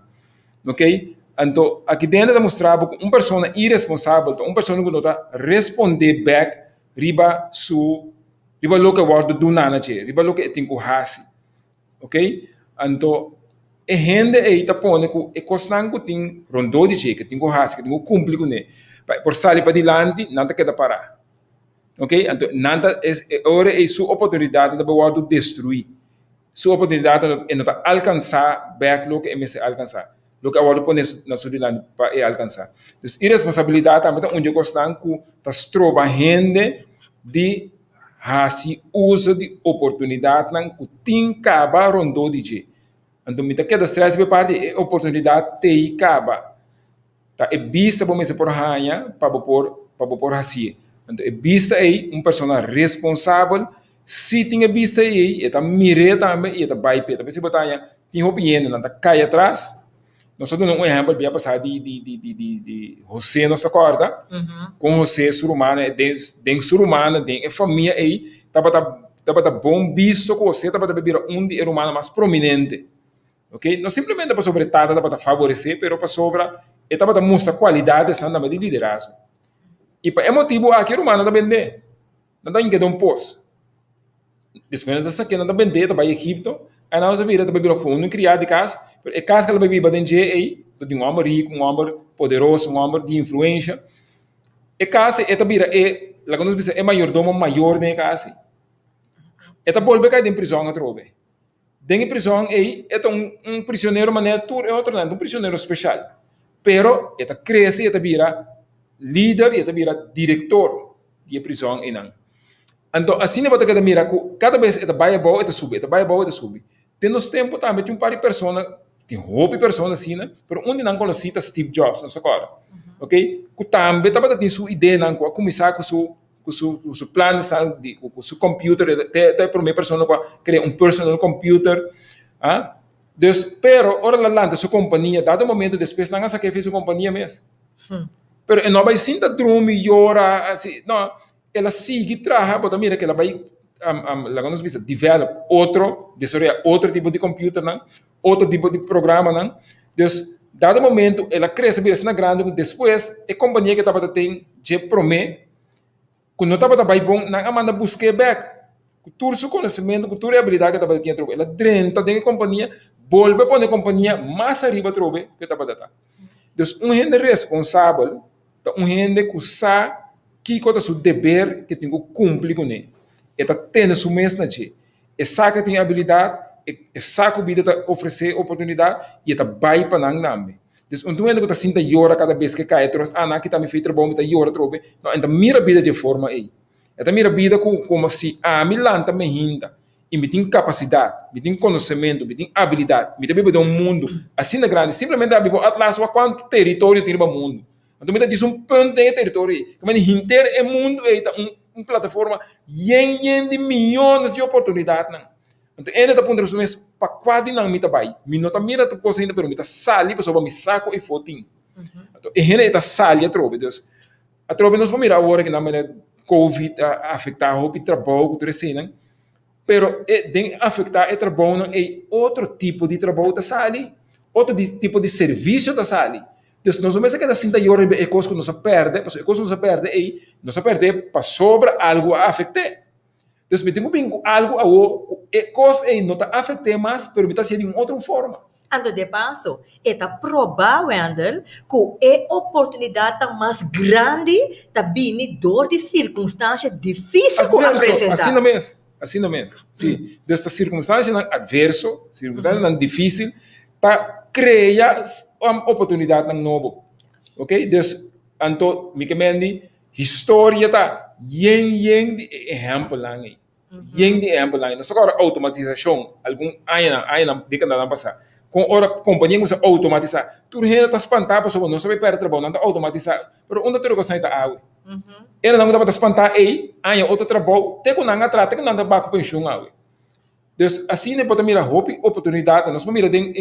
Ok, anto aki denter ta mustra bo ku un persona iresponsabel ta un persona ku no ta respondé bèk riba su riba loke a wòrdu duna na dje, riba loke e tin ku hasi. Ok, anto e hende ei ta pone ku e kosnan ku tin rondó di dje, ku tin ku hasi, ku tin ku kumpli kuné, pa e por sali padilanti, nan ta keda pará. Ok, anto nan ta e ora ei su oportunidatnan ta por wòrdu destruí. Su oportunidatnan e no ta alkansá bèk loke e mester alkansá, loke a wòrdu pone na su dilanti pa e alkansá. Dus iresponsabilidat tambe ta un di e kosnan ku ta stroba hende di hasi uso di oportunidatnan ku tin kaba rondó di dje. Anto mi ta keda strès riba e parti e oportunidat t'ei kaba. Ta e bista bo mester por haña pa bo por pa bo por hasié. Anto e bista ei un persona responsabel si tin e bista ei e ta mir'é tambe i e ta bai p'e. Ta p'esei bo ta haña tin hopi hende nan ta kai atras. Nos a duna un ehèmpel bia pasá di di di di di di Hosé nos ta kòrda kon Hosé su rumannan den den su rumannan den e famia ei tabata tabata bon bisto ku Hosé tabata bira un di e rumannan mas prominente. Ok, no simplemente pasobra e tata tabata favoresé, pero pasobra e tabata mustra kualidadesnan tambe di liderazgo. I pa e motibu aki e rumannan ta bend'é. Nan ta hink'é den un pos. Despues nan ta sak'é, nan ta bend'é, ta bai Egipto. Einan nan ta bira, ta bai bira un kriá di kas, pero e kas ku el a bai biba den dje ei, ta di un hòmber riku, un hòmber poderoso, un hòmber di influensha. E kas ei, e ta bira e, laga nos bisa, e mayordomo mayor den e kas ei. E ta bolbe kai den prizòn atrobe. Den e prizòn ei, e ta un un prisionero manera tur e otronan, un prisionero speshal. Pero e ta krese i e ta bira lider i e ta bira direktor di e prizòn einan. Anto asina bo ta keda mira ku kada bes e ta bai abou e ta subi, e ta bai abou e ta subi. Den nos tempu tambe tin un par di persona, tin hopi persona asina, pero un di nan konosí ta Steve Jobs, nos ta kòrda, oke, ku tambe tabata tin su ideanan ku a kuminsá ku su ku su ku su planesnan di ku su computer e ta e prome persona ku a krea un personal computer ah dus pero ora el a lanta su kompania dado momento despues nan a sake fi su kompania mes pero e no a bai sinta drumi yora asi no el a sigui traha bo ta mira ku el a bai laga nos bisa develop otro desaroya otro tipo di computernan otro tipo di programanan dus dado momento el a krese bira asina grandi ku despues e kompania ku e tabata tin dje prome ku no tabata bai bon, nan a manda busk'é bèk. Ku tur su konosementu, ku tur e abilidat ku e tabata tin atrobe, el a drenta den e kompania, bolbe pone e kompania mas ariba atrobe ku e tabata ta. Dus un hende responsabel ta un hende ku sa kiko ta su deber ku e tin ku kumpli kuné. E ta tene su mes na dje. E sa ku e tin abilidat, e sa ku bida ta ofresé oportunidat i e ta bai pa nan tambe. Dus un hende ku ta sinta yora kada bes ku e kai atrobe, ah nan a kita mi fei trabou, mi ta yora atrobe. No, e ta mira bida dje forma ei. E ta mira bida ku komo si ami lanta mi hinta i mi tin kapasidat, mi tin konosementu, mi tin abilidat, mi ta biba den un mundu asina grandi. Simplemente abi bo atlas wak kuantu teritorio tin riba mundu. Anto mi ta djis un punt den e teritorio ei. Kamba di henter e mundu ei ta un un plataforma yen yen di miyones di oportunidatnan. Anto ene ta puntra su mes, pa kua di nan mi ta bai? Mi no ta mira tur kos ainda, pero mi ta sali pasobra mi sa ku efo tin. Anto e hende ei ta sali atrobe. Dus, atrobe nos por mira awor ku nan manera covid a afektá hopi trabou ku tur eseinan, pero e den afektá e trabounan ei otro tipo di trabou ta sali, otro di tipo di servisio ta sali. Dus nos no mester keda sinta yora riba e kos ku nos a pèrdè, pasobra e kos ku nos a pèrdè ei, nos a pèrdè pasobra algu a afekt'é. Dus mi tin ku bin ku algu awor ku e kos ei no ta afekt'é mas, pero mi ta hasié di un otro forma. Anto de paso, e ta probá, Wendell, ku e oportunidatnan mas grandi ta bini dor di sirkunstansha difísil ku a Adverso, presentá. asina mes, asina mes, sí. Dus ta sirkunstanshanan adverso, sirkunstanshanan difísil, ta krea oportunidatnan nobo. Ok, dus anto mi ke mendi Historia ta yen yen di e ehèmpelnan ei. Yen di ehèmpelnan ei. Nos ta kòrda outomatisashon algun añanan, añanan, dékadanan pasá. Kon ora kompania kuminsá outomatisá, tur hende ta spantá pasobra nos ta bai pèrdè trabou, nan ta outomatisá. Pero unda tur e kosnan ei ta awe? Hendenan ku tabata spantá ei, haña otro trabou, te ku nan a traha, te ku nan ta bai ku penshun awe. Dus asina bo ta mira hopi oportunidatnan. Nos por mira den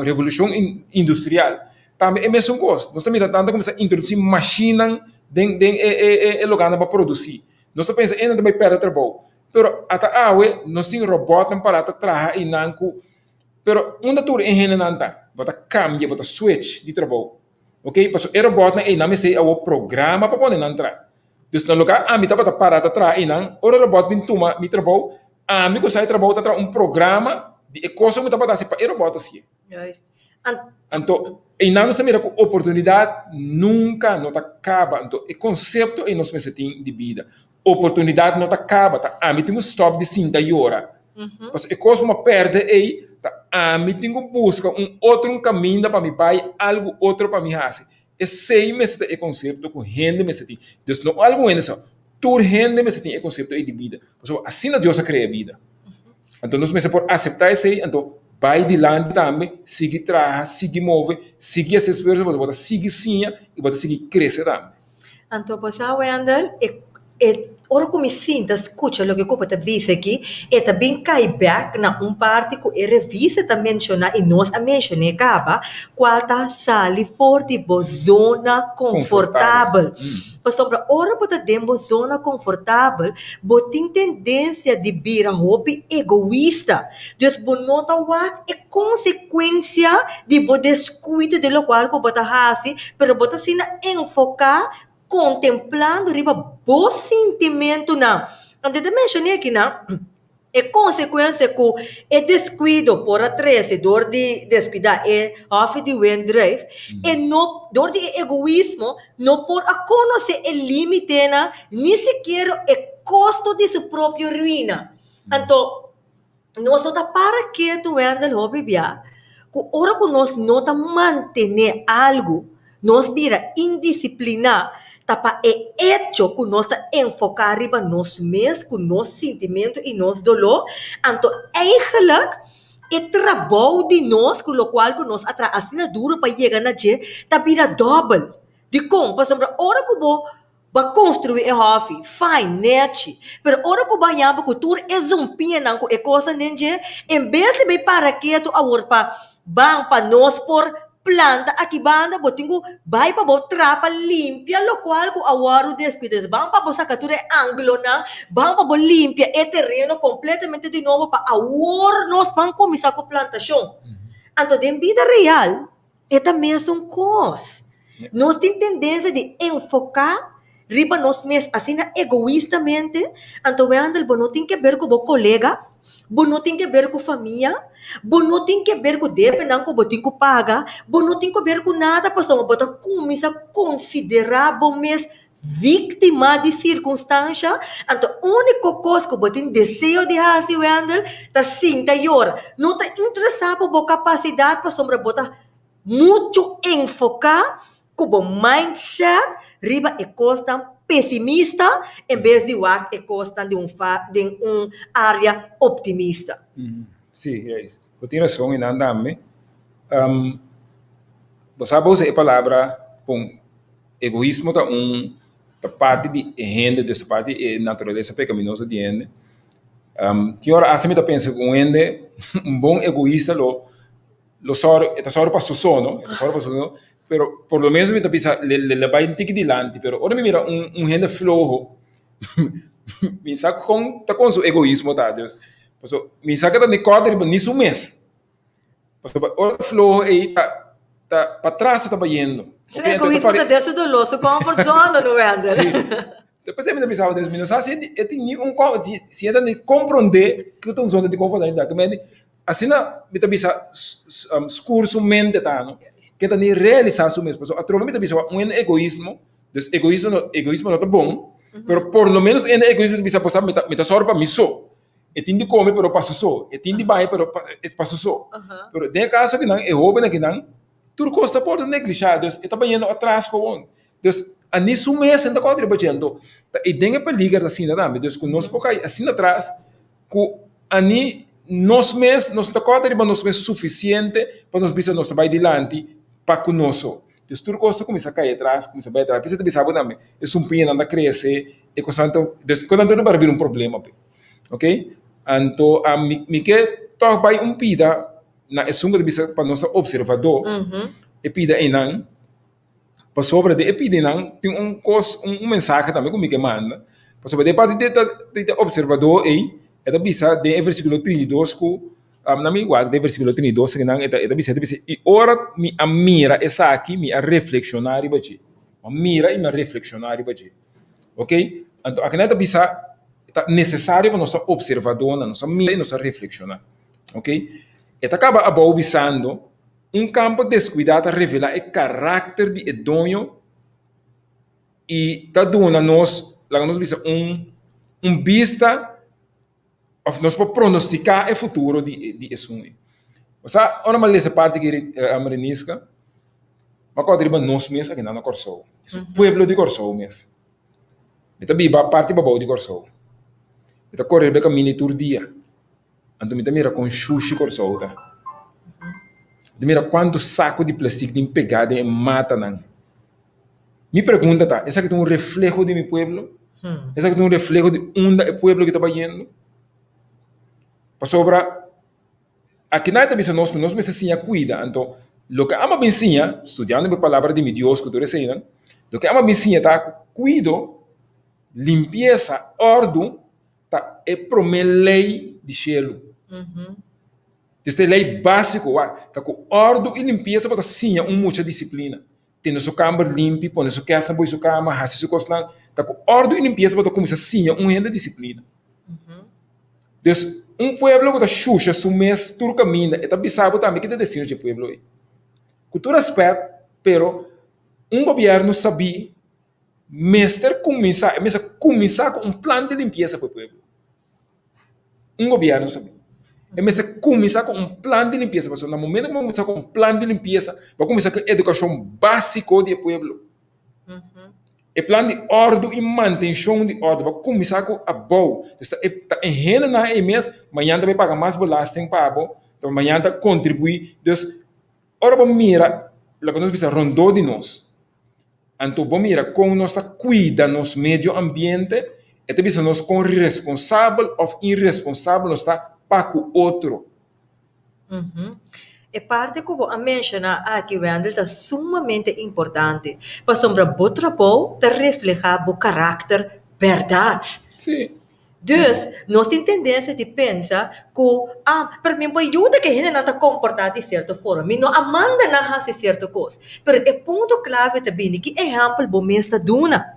revolushon industrial tambe e mesun kos. Nos ta mira nan ta kuminsá introdusí mashinnan den den e e lugánan pa produsí. Nos ta pensa e nan ta bai pèrdè trabou. Pero ata awe nos tin robotnan para ta traha einan ku pero unda tur e hendenan ta? Bo ta kambia, bo ta switch di trabou. Ok, pasobra e robotnan einan mester awor programa pa pone nan traha. Dus na lugar ami tabata para ta traha einan, ora robot bin tuma mi trabou, ami ku sa e trabou ta traha un programa di e kos ku mi tabata hasi pa e robot hasié. Juist. Anto, einan nos ta mira ku oportunidat nunka no ta kaba. Anto, e konsepto ei nos mester tin di bida. Oportunidat no ta kaba, ta ami tin ku stòp di sinta yora. Pasobra e kos ku mi a pèrdè ei, ta ami tin ku buska un otro un kaminda pa mi bai, algu otro pa mi hasi. Esei mester ta e konsepto ku hende mester tin. Dus no algun hende so, tur hende mester tin e konsepto ei di bida. Pasobra asina Dios a krea bida. Anto nos mester por aseptá esei, anto bai dilanti tambe, sigui traha, sigui move, sigui hasi esfuerso pasobra bo ta sigui siña i bo ta sigui krese tambe. Anto bo sa Wendel, e e ora ku mi sinta skucha loke ku bo ta bisa aki, e ta bin kai bèk na un parti ku e revista ta menshoná i nos a menshoné kaba, kual ta sali for di bo zona konfortabel. Pasobra ora bo ta den bo zona konfortabel, bo tin tendensia di bira hopi egoista. Dus bo no ta wak e konsekuensia di bo deskuido di lokual ku bo ta hasi, pero bo ta asina enfoká kontemplando riba bo sintimentunan. Anto e ta menshoné akinan e konsekuensia ku e deskuido por a trese dor di deskuidá e hòfi di wendrùif, e no dor di e egoismo no por a konosé e límitenan ni sikiera e kosto di su propio ruina. Anto nos no ta para ketu Wendel hopi bia ku ora ku nos no ta mantené algu, nos bira indisipliná, ta pa e echo ku nos ta enfoká riba nos mes ku nos sintimentu i nos doló, anto eigenlijk e trabou di nos ku lokual ku nos a traha asina duru pa yega na dje ta bira dòbel. Dikon? Pasobra ora ku bo Bo a construi e hofi, fine, nechi, pero ora cu bo a yaba cu tur e zumpianan cu e cosnan den dje, en bes di bay para ketu awor pa ban pa nos por planta aki banda, bo tin cu bay pa bo traha pa limpia locual cu a wordo descuida. Ban pa bo saca tur e anglonan, ban pa bo limpia e tereno completamente di nobo pa awor nos ban cuminsa cu plantacion. Anto den bida real, E ta mesun kos. Nos tin tendensia di enfoká riba nos mes asina egoistamente, anto Wendel bo no tin ke ber ku bo kolega, bo no tin ke ber ku famia, bo no tin ke ber ku debenan ku bo tin ku paga, bo no tin ku ber ku nada pasobra bo ta kuminsá konsiderá bo mes víktima di sirkunstansha, anto úniko kos ku bo tin deseo di hasi, Wendel, ta sinta yora. No ta interesá bo bo kapasidat pasobra bo ta muchu enfoká ku bo mindset riba e kosnan pesimista en bes di wak e kosnan di un den un área optimista. Sí, juist. Bo tin rason einan tambe. Bo sa bo usa e palabra pon. Egoismo ta un ta parti di e hende, dus ta parti di e naturalesa pecaminoso di hende. Tin ora hasta mi ta pensa ku un hende, un bon egoista lo lo sòru, e ta sòru pa su so no, e ta sòru pa su so, pero por lo menos mi ta bisa le le bai un tiki dilanti, pero ora mi mira un un hende floho mi sa kon ta kon su egoismo ta, dus pasobra mi sa ke ta ni kòrda riba ni su mes. Pasobra ora ta floho ei ta ta patras ta bayendo. Su egoismo ta den su doló, su comfort zone no Wendel. Sí. P'esei mi ta bisa mi no sa si e tin ni un si e ta ni komprondé ku ta un zona di konfortabilidat. Ku mende asina mi ta bisa skur su mente ta no, ke ta ni realisá su mes. Pasobra atrobe mi ta bisa un hende egoismo, dus egoismo no egoismo no ta bon, pero por lo menos hende egoismo ta bisa bo sa mi ta mi ta sòru pa mi so. E tin di come pero pa su so, e tin di baña pero pa su so. Pero den e caso akinan, e hoben akinan, tur cos ta por neglisha, dus e ta bayendo atras gewoon. Dus a ni su mes ta kòrda riba dje, anto ta e den e peliger ta asina tambe, dus ku nos por kai asina atras ku a ni nos mes nos no ta kòrda riba nos mes sufisiente pa nos bisa nos ta bai dilanti pa ku nos so. Dus tur kos ta kuminsá kai atras, kuminsá bai atras. P'esei ta bisa bo tambe, e sumpiñanan ta krese, e kosnan ta, dus e kosnan tur ta bira un problema pe. Ok, anto mi mi ke tòg bai un pida na esun ku ta bisa pa nos ta opservadó, e pida einan, pasobra den e pida einan tin un kos, un mensahe tambe ku mi ke manda. Pasobra den e parti di e opservadó ei, e ta bisa den e versíkulo 32 ku, nan mi wak den e versíkulo 32 akinan, e ta e ta bisa, e ta bisa, I ora mi a mira esaki, mi a reflekshoná riba dje. Mi a mira i mi a reflekshoná riba dje. Oke, anto akinan e ta bisa, ta nesesario pa nos ta opservadónan, nos a mira i nos a reflekshoná. Oke, e ta kaba abou bisando, Un kampo deskuidá ta revelá e karakter di e doño i ta duna nos, laga nos bisa, un un bista òf nos por pronostiká e futuro di di esun ei. Osea, ora mi a lesa e parti aki, Reniska, mi a kòrda riba nos mes akinan na Kòrsou, e pueblo di Kòrsou mes. Mi ta biba parti pabou di Kòrsou, mi ta kore riba e kaminda ei tur dia. Anto mi ta mira kon shushi Kòrsou ta. Mi ta mira kuantu saku di plestik tin pegá den e matanan. Mi pregunta ta, esaki ta un refleho di mi pueblo? Esaki ta un refleho di unda e pueblo aki ta bayendo? Pasobra akinan e ta bisa nos ku nos mester siña kuida. Anto loke amo a bin siña, studiando e palabra di mi Dios ku tur eseinan, loke amo a bin siña ta ku kuido, limpiesa, òrdu ta e promé lei di shelu. Des ta e lei básiko, wak, ta ku òrdu i limpiesa bo ta siña un mucha disiplina. Tene su kamber limpi, pone su kèsnan bo i su kama, hasi su kosnan. Ta ku òrdu i limpiesa bo ta kuminsá siña un hende disiplina. Des, un pueblo ku ta shusha su mes tur kaminda, e ta bisa bo tambe ki ta e destino dje pueblo ei. Ku tur rèspèt, pero un gobièrnu sabí Mester kuminsá, e mester kuminsá ku un plan di limpiesa pa e pueblo. Un gobièrnu sabí. E mester kuminsá ku un plan di limpiesa, pasobra na momento ku bo kuminsá ku un plan di limpiesa, bo a kuminsá ku e edukashon básiko di e pueblo. E plan di òrdu i mantenshon di òrdu, bo a kuminsá ku abou. Dus ta e ta e hendenan ei mes mañana ta bai paga mas belasting pa bo, ta mañana ta kontribuí. Dus ora bo mira loke nos bisa rondó di nos, Anto bo mira kon nos ta kuida nos medio ambiente, e ta bisa nos kon responsabel òf iresponsabel nos ta pa ku otro. E parti ku bo a menshoná aki, Wendel, ta sumamente importante, pasobra bo trabou ta reflehá bo karakter bèrdat. Sí. Dus, nos tin tendensia di pensa ku, Ah, pero mi por yuda ku e hendenan ta komportá di sierto forma. Mi no a manda nan hasi sierto kos. Pero e punto klave ta bini ki ehèmpel bo mes ta duna.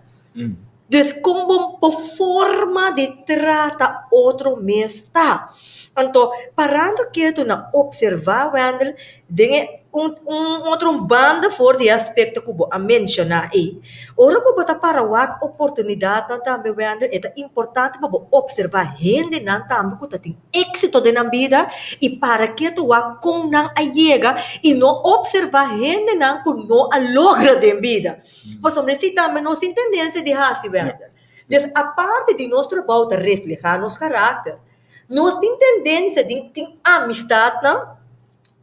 Dus, kon bo bo forma di trata otro mes ta. Anto, parando ketu na opservá, Wendel, den e un un otro banda for di e aspekto ku bo a menshoná ei. Ora ku bo ta para wak oportunidatnan tambe, Wendel, e ta importante pa bo opservá hendenan tambe ku ta tin éksito den nan bida i para ke ta wak kon nan a yega i no opservá hendenan ku no a logra den bida. Pasobra esei tambe nos tin tendensia di hasi, Wendel. Dus aparte di nos trabou ta reflehá nos karakter, nos tin tendensia di tin amistatnan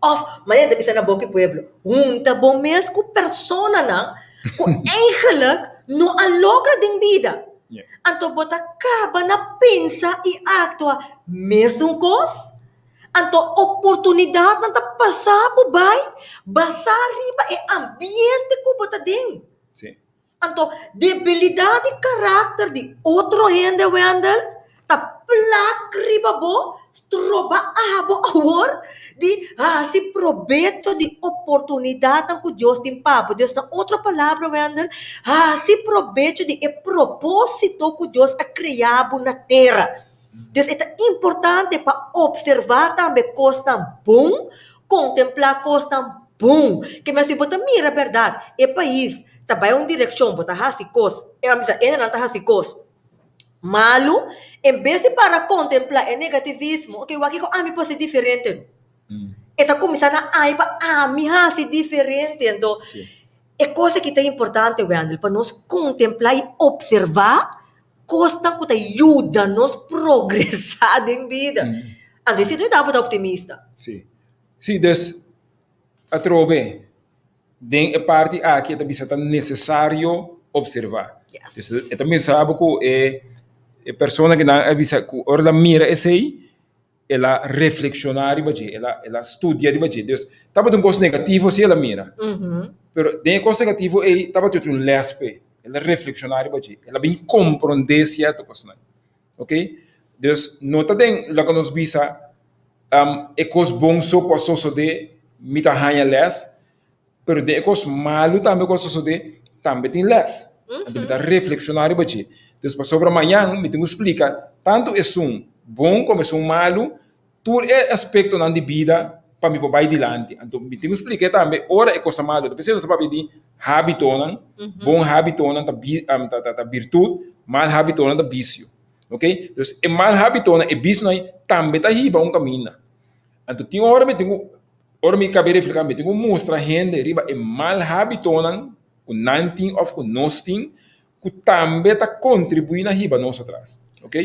Of, manera ta bisa na boki pueblo, hunta bo mes ku personanan ku eigenlijk no a logra den bida. Anto bo ta kaba na pensa i aktua mesun kos. Anto oportunidatnan ta pasa bo bai basá riba e ambiente ku bo ta den. Anto, debilidat di karakter di otro hende, Wendell, ta plak riba bo, stroba abo awor di hasi probecho di oportunidatnan ku Dios tin pa bo. Dus na otro palabra, Wendell, hasi probecho di e propósito ku Dios a krea bo na tera. Dus e ta importante pa opservá tambe kosnan bon, kontemplá kosnan bon. Ke men si bo ta mira bèrdat e pais ta bai un direkshon, bo ta hasi kos, e a bisa hendenan ta hasi kos malu, en bes di para kontemplá e negativismo, oke wak kiko ami por hasi diferente. E ta kuminsá na ai pa ami hasi diferente. Anto e kos aki ta importante, Wendel, pa nos kontemplá i opservá Kosnan ku ta yuda nos progresá den bida. Anto esei ta yuda bo ta optimista. Sí. Sí, dus atrobe den e parti aki e ta bisa ta nesesario opservá. Dus e ta bisa bo ku e persona ku nan a bisa ku ora el a mira esei el a reflekshoná riba dje, el a el a studia riba dje. Dus tabata un kos negativo si el a mira. Pero den e kos negativo ei tabata un lès p'e. El a reflekshoná riba dje. El a bin komprondé sierto kosnan. Ok? Dus no ta den loke nos bisa e kos bon so ku a sosodé mi ta haña lès, pero den e kos malu tambe ku a sosodé tambe tin lès. Anto mi ta reflekshoná riba dje. Dus pasobra mañan mi tin ku splika tantu esun bon komo esun malu Tur e aspektonan di bida pa mi por bai dilanti. Anto mi tin ku splik'é tambe ora e kos ta malu. Ta p'esei nos ta papia di hábitonan, bon hábitonan ta ta birtut, mal hábitonan ta bisio. Oke, dus e mal hábitonan, e bisionan ei tambe ta hiba un kaminda. Anto tin ora mi tin ku, ora mi kab'é refleha mi tin ku mustra hende riba e mal hábitonan ku nan tin òf ku nos tin, ku tambe ta kontribuí na hiba nos atras. Oke.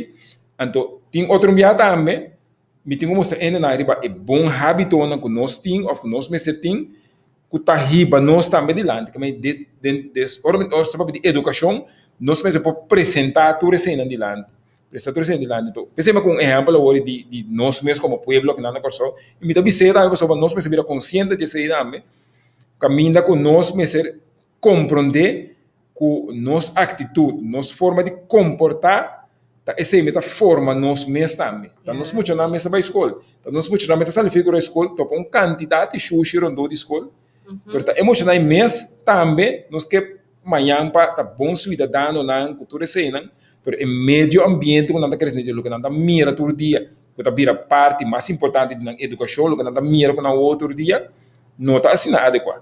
Anto tin otro un biaha tambe mi tin ku mustra hendenan riba e bon hábitonan ku nos tin òf ku nos mester tin ku ta hiba nos tambe dilanti. Keme den den des ora mi ora ta papia di edukashon nos mester por presentá tur eseinan dilanti, presentá tur eseinan dilanti. Anto p'esei mi a kon un ehèmpel awor di di nos mes komo pueblo akinan na Kòrsou i mi ta bis'é tambe pasobra nos mester bira konsiente di esei tambe kaminda ku nos mester komprondé ku nos aktitut, nos forma di komportá, ta esei mi ta forma nos mes tambe. Ta nos muchanan mes ta bai skol, ta nos muchanan mes ta sali figura di skol, topa un kantidat di shushi rondó di skol, pero ta e muchanan mes tambe nos ke mañan pa ta bon suidadanonan ku tur eseinan, pero e medio ambiente ku nan ta krese den dje, loke nan ta mira tur dia, ku ta bira parti mas importante di nan edukashon, loke nan ta mira ku nan wowo tur dia, no ta asina adekuá.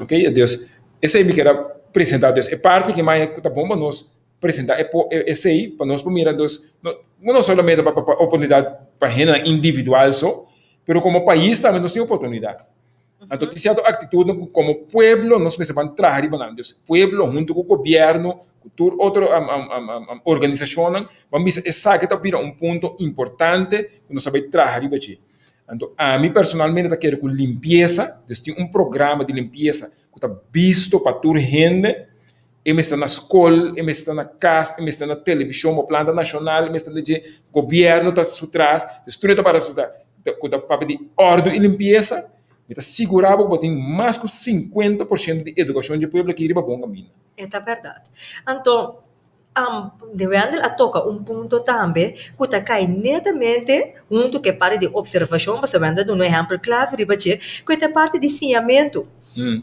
Ok, dus esei mi keda presenta. Dus e parti ki mai ku ta bon pa nos presenta e esei pa nos por mira dus no no solamente pa pa oportunidat pa hendenan individual so, pero komo pais tambe nos tin oportunidat. Anto tin sierto aktitutnan ku komo pueblo nos mester ban traha riba nan. Dus pueblo huntu ku gobièrnu, ku tur otro organisashonnan ban bisa esaki ta bira un punto importante ku nos ta bai traha riba dje. Anto ami personalmente ta kere ku limpiesa, dus tin un programa di limpiesa ku ta bisto pa tur hende, e mester na skol, e mester na kas, e mester na televishon, bo planta nashonal, e mester na dje, gobièrnu ta su tras, dus tur e ta para su tras, ku ta papia di òrdu i limpiesa, mi ta sigurá bo ku bo tin mas ku 50% di edukashon dje pueblo aki riba bon kaminda. E ta bèrdat. Anto De Wendel a toka un punto tambe ku ta kai netamente huntu ku e parti di opservashon, pasobra Wendel a duna un ehèmpel klave riba dje, ku e ta e parti di siñamentu.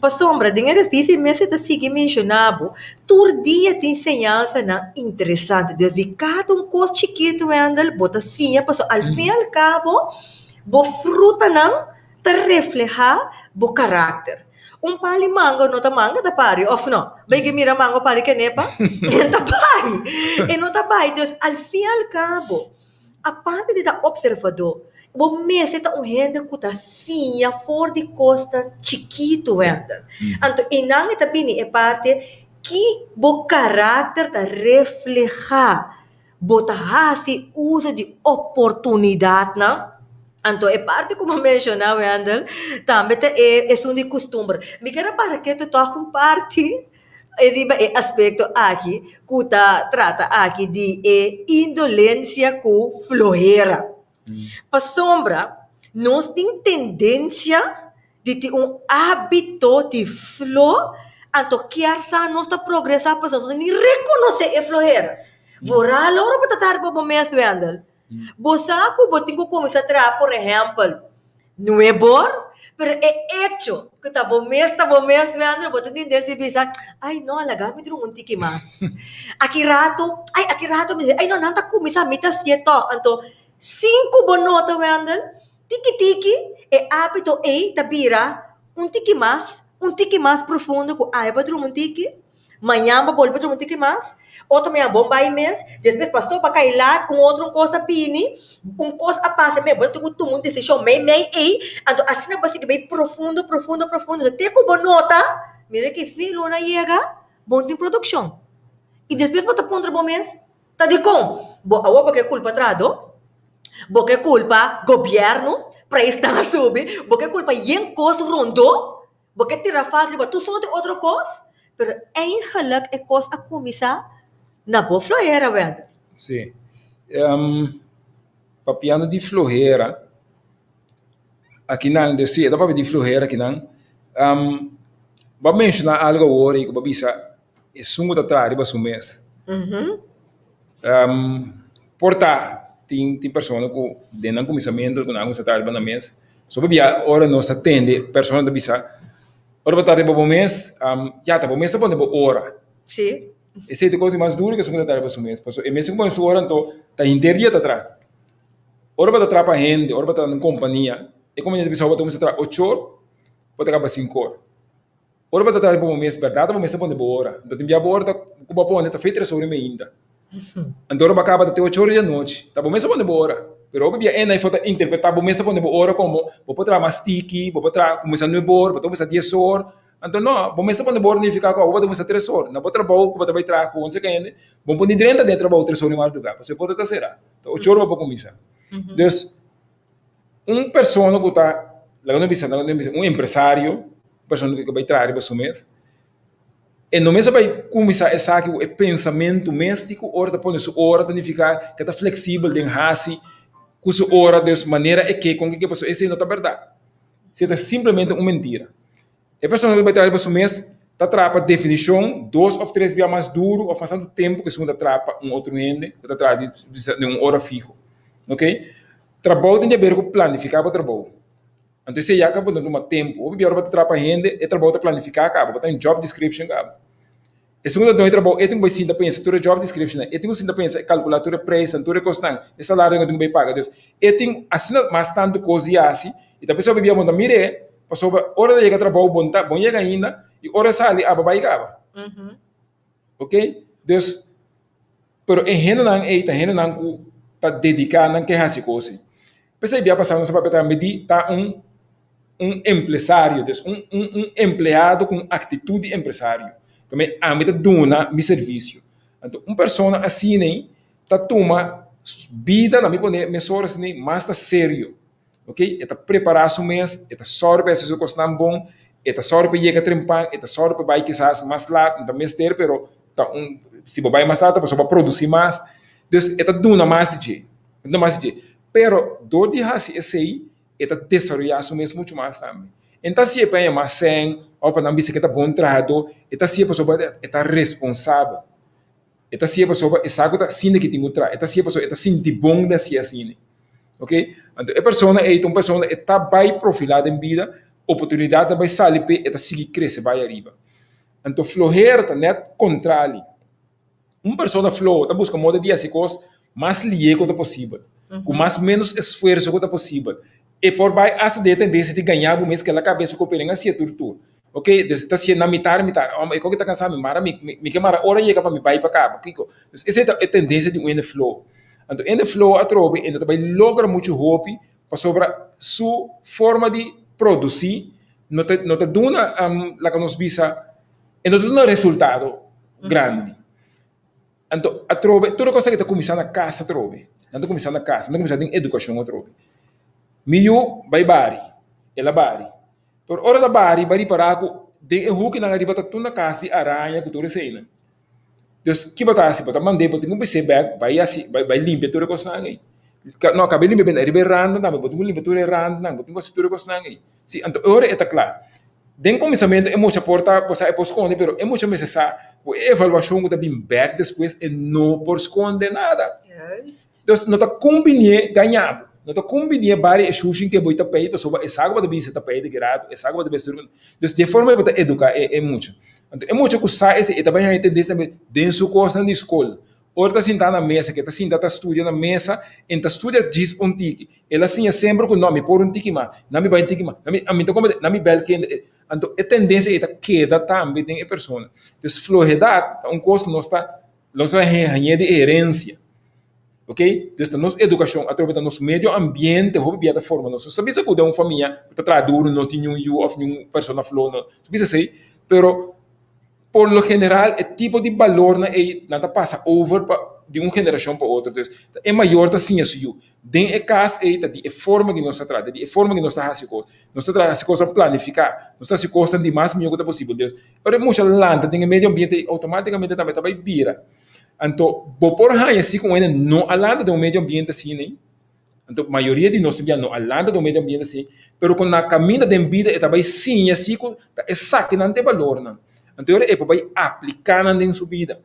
Pasobra den e revista e mes e ta sigui menshoná bo, tur dia tin señansanan interesante. Dus di kada un kos chikitu, Wendel, bo ta siña pasobra al fin i al kabo bo frutanan ta reflehá bo karakter. Un pali mango no ta manga ta pari, òf no? Bai ke mira mango pari kenepa? E no ta bai. E no ta bai. Dus al fin i al kabo, aparte di ta opservadó, bo mester ta un hende ku ta siña for di kosnan chikitu, wènter. Anto einan e ta bini e parti ki bo karakter ta reflehá. Bo ta hasi uso di oportunidatnan? Anto e parti ku bo menshoná, Wendel, tambe ta e esun di kustumber. Mi ker a para ketu tòg un parti riba e aspekto aki ku ta trata aki di e indolensia ku flohera. Pasobra nos tin tendensia di tin un hábito di flo, anto kier sa nos ta progresá pasobra nos no ni rekonosé e flohera. Vooral ora bo ta traha riba bo mes, Wendel. Bo sa ku bo tin ku kuminsá traha, por ehèmpel, nuebor, pero e echo ku ta bo mes ta bo mes, Wendel, bo ta tendens di bisa, Ai no, laga mi drumi un tiki mas. Aki rato, ai aki rato mi di, ai no, nan ta kuminsá, mi ta hasié tòg. Anto, sin ku bo nota, Wendel, Tiki tiki e hábito ei ta bira un tiki mas, un tiki mas profundo ku awe bo drumi un tiki, mañan bo bolbe drumi un tiki mas, otro mañan bo bai mes, despues pasó bo a kai lat, un otro un kos a bini, un kos a pasa mei, bo tin ku tuma un desishon mei mei ei, anto asina bo a sigui bai profundo, profundo, profundo, te ku bo nota, mira ki fin luna a yega, bo no tin produkshon. I despues bo ta puntra bo mes, Ta dikon? Bo awor bo ke kulpa trahadó? Bo ke kulpa gobièrnu? Preisnan a subi? Bo ke kulpa yen kos rondó? Bo ke tira fals riba tur sorti otro kos? Pero eigenlik e kos a kuminsá na bo flohera, Wender. Sí. Papiando di flohera, akinan, de sí, e ta papia di flohera akinan. Bo a menshoná algu awor ei ku bo a bisa. Esun ku ta traha riba su mes. Por ta tin tin persona ku den nan kuminsamentu ku nan a kuminsá traha riba nan mes. So pabia ora nos ta tende persona ta bisa ora bo ta traha riba bo mes ya ta bo mes ta pone bo ora. Esei ta e kos di mas duru ku esun ku ta traha riba su mes pasobra e mes ku pone su ora anto ta henter dia ta traha. Ora bo ta traha pa hende ora bo ta traha na un kompania e kompania ta bisa bo ta kuminsá traha ocho or bo ta kaba sinku or. Ora bo ta traha riba bo mes, bèrdat bo mes ta pone bo ora. Anto tin bia bo ora ta ku bo a pone ta fei tres ora i meinta. Anto ora bo a kaba ta te ocho ora di anochi. Ta bo mes ta pone bo ora. Pero hopi bia enda efo ta interpretá bo mes ta pone bo ora komo bo por traha mas tiki, bo por traha kuminsá nuebe or, bo ta kuminsá dies or. Anto no, bo mes ta pone bo ora nifiká ku abo bo ta kuminsá tres or. Na bo trabou ku bo ta bai traha ku onse kende, bo no por ni drenta den e trabou tres ora di mardugá pasobra e porta ta será. Ta ocho ora bo por kuminsá. Dus. Un persona ku ta, laga nos bisa, laga nos bisa un empresario, un persona ku bai traha riba su mes, e no mes a bai kuminsá esaki ku e pensamentu mes di ku ora ta pone su ora ta nifiká ku e ta fleksibel den hasi ku su ora des manera e ke kon ke ke pasobra esei no ta bèrdat. Esei ta simplemente un mentira. E persona ku ta bai traha riba su mes ta traha pa definishon dos òf tres bia mas duru òf mas tantu tempu ku esun ku ta traha pa un otro hende ku ta traha di un ora fiho. Oke. Trabou tin di haber ku planifiká bo trabou. Anto esei ya kaba ta tuma tempu. Hopi bia ora bo ta traha pa hende e trabou ta planifiká kaba, bo ta den job description kaba. Esun ku ta duna e trabou e tin ku bai sinta pensa tur e job description nan, e tin ku sinta pensa e kalkulá tur e preisnan, tur e kosnan, e salarionan ku tin ku bai paga. Dus e tin asina mas tantu kos di hasi i ta pensa hopi bia bo no ta mir'é pasobra ora ta yega trabou bo no ta bo no yega ainda i ora e sali aba bai kaba. Ok, dus pero e hendenan ei ta hendenan ku ta dediká nan ke hasi kos ei. P'esei bia pasá nos a papia tambe di ta un un empresario, dus un un un empleado ku un aktitut di empresario. Kome ami ta duna mi servisio. Anto un persona asina ei ta tuma bida, na mi pone mesora asina ei, mas ta serio. Ok, e ta prepará su mes, e ta sòru pa e hasi su kosnan bon, e ta sòru pa e yega trempan, e ta sòru pa e bai kisas mas lat, no ta mester pero ta un, si bo bai mas lat ta pasobra bo a produsí mas. Dus e ta duna mas di dje, e ta duna mas di dje. Pero dor di hasi esei e ta desaroyá su mes muchu mas tambe. E no ta hasié pa e mas sèn òf pa nan bisa ku e ta bon trahadó, e ta hasié pasobra e ta responsabel. E ta hasié pasobra e sa ku ta asina ku e tin ku traha, e ta hasié pasobra e ta sinti bon di hasié asina. Ok, anto e persona ei ta un persona e ta bai profilá den bida, oportunidat ta bai sali p'e, e ta sigui krese bai ariba. Anto flohera ta nèt kontrali. Un persona floho ta buska moda di hasi kos mas lié ku ta posibel, ku mas ménos esfuerso ku ta posibel. E por bai asta den e tendensia di gañá bo mes kela kabesa ku opinan a sié tur tur. Oke, dus e ta sié na mitar mitar. Ò, e koke ta kansá mi, mara mi, mi ke mara ora yega pa mi bai pa kaba. Kiko? Dus esei ta e tendensia di un hende floho. Anto hende floho atrobe e no ta bai logra muchu hopi pasobra su forma di produsí no ta no ta duna laga nos bisa e no ta duna resultado grandi. Anto atrobe tur e kos aki ta kuminsá na kas atrobe. Nan ta kuminsá na kas, nan ta kuminsá den edukashon atrobe. Mi yu bai bari, el a bari. Pero ora el a bari, bai ripará ku den e hukinan ariba ta tur na kas di araña ku tur eseinan. Dus ki bo ta hasi? Bo ta mand'é, bo tin ku bis'é bèk bai hasi, bai bai limpia tur e kosnan ei. No, kaba e limpia bini ariba e randnan tambe, bo tin ku limpia tur e randnan, bo tin ku hasi tur e kosnan ei. Si, anto e ora e ta kla. Den kuminsamentu e mucha por ta, bo sa e por skonde, pero e mucha mester sa ku e evaluashon ku ta bin bèk despues e no por skonde nada. Dus no ta kumbinié gaña bo, no ta kumbinié bari e shushin ke bo ta pei pasobra e sa ku bo ta bisa ta pei di ki ratu, e sa ku bo ta bisa tur. Dus di e forma ei bo ta eduká e mucha. Anto e mucha ku sa esei e ta bai haña tendensia tambe den su kosnan di skol. Ora ta sinta na mesa, ke ta sinta ta studia na mesa, en ta studia djis un tiki. El a siña semper ku no, mi por un tiki mas, na mi bai un tiki mas, na mi, ami ta komprende, na mi bèl kende. Anto e tendensia ei ta keda tambe den e persona. Dus flohedat ta un kos ku nos ta, nos ta hañ'é di herensia. Oke? Dus ta nos edukashon, atrobe ta nos medio ambiente hopi bia ta forma nos. Nos ta bisa ku den un famia ku ta traha duru no tin niun yu òf niun persona floho, no ta bisa esei, pero Por lo general e tipo di balornan ei nan ta pasa over pa di un generashon pa otro. Entonces e mayor ta siña su yu. Den e kas ei ta di e forma ku nos ta trata, di e forma ku nos ta hasi kos. Nos ta hasi kosnan planifiká, nos ta hasi kosnan di mas mihó ku ta posibel. Entonces ora e mucha lanta den e medio ambiente ei outomátikamente tambe ta bai bira. Anto bo por haña si ku un hende no a lanta den un medio ambiente asina ei. Anto mayoria di nos bia no a lanta den un medio ambiente así, pero ku na kaminda den bida e ta bai siña si ku ta esakinan ta e balornan. Anto e ora e por bai apliká nan den su bida.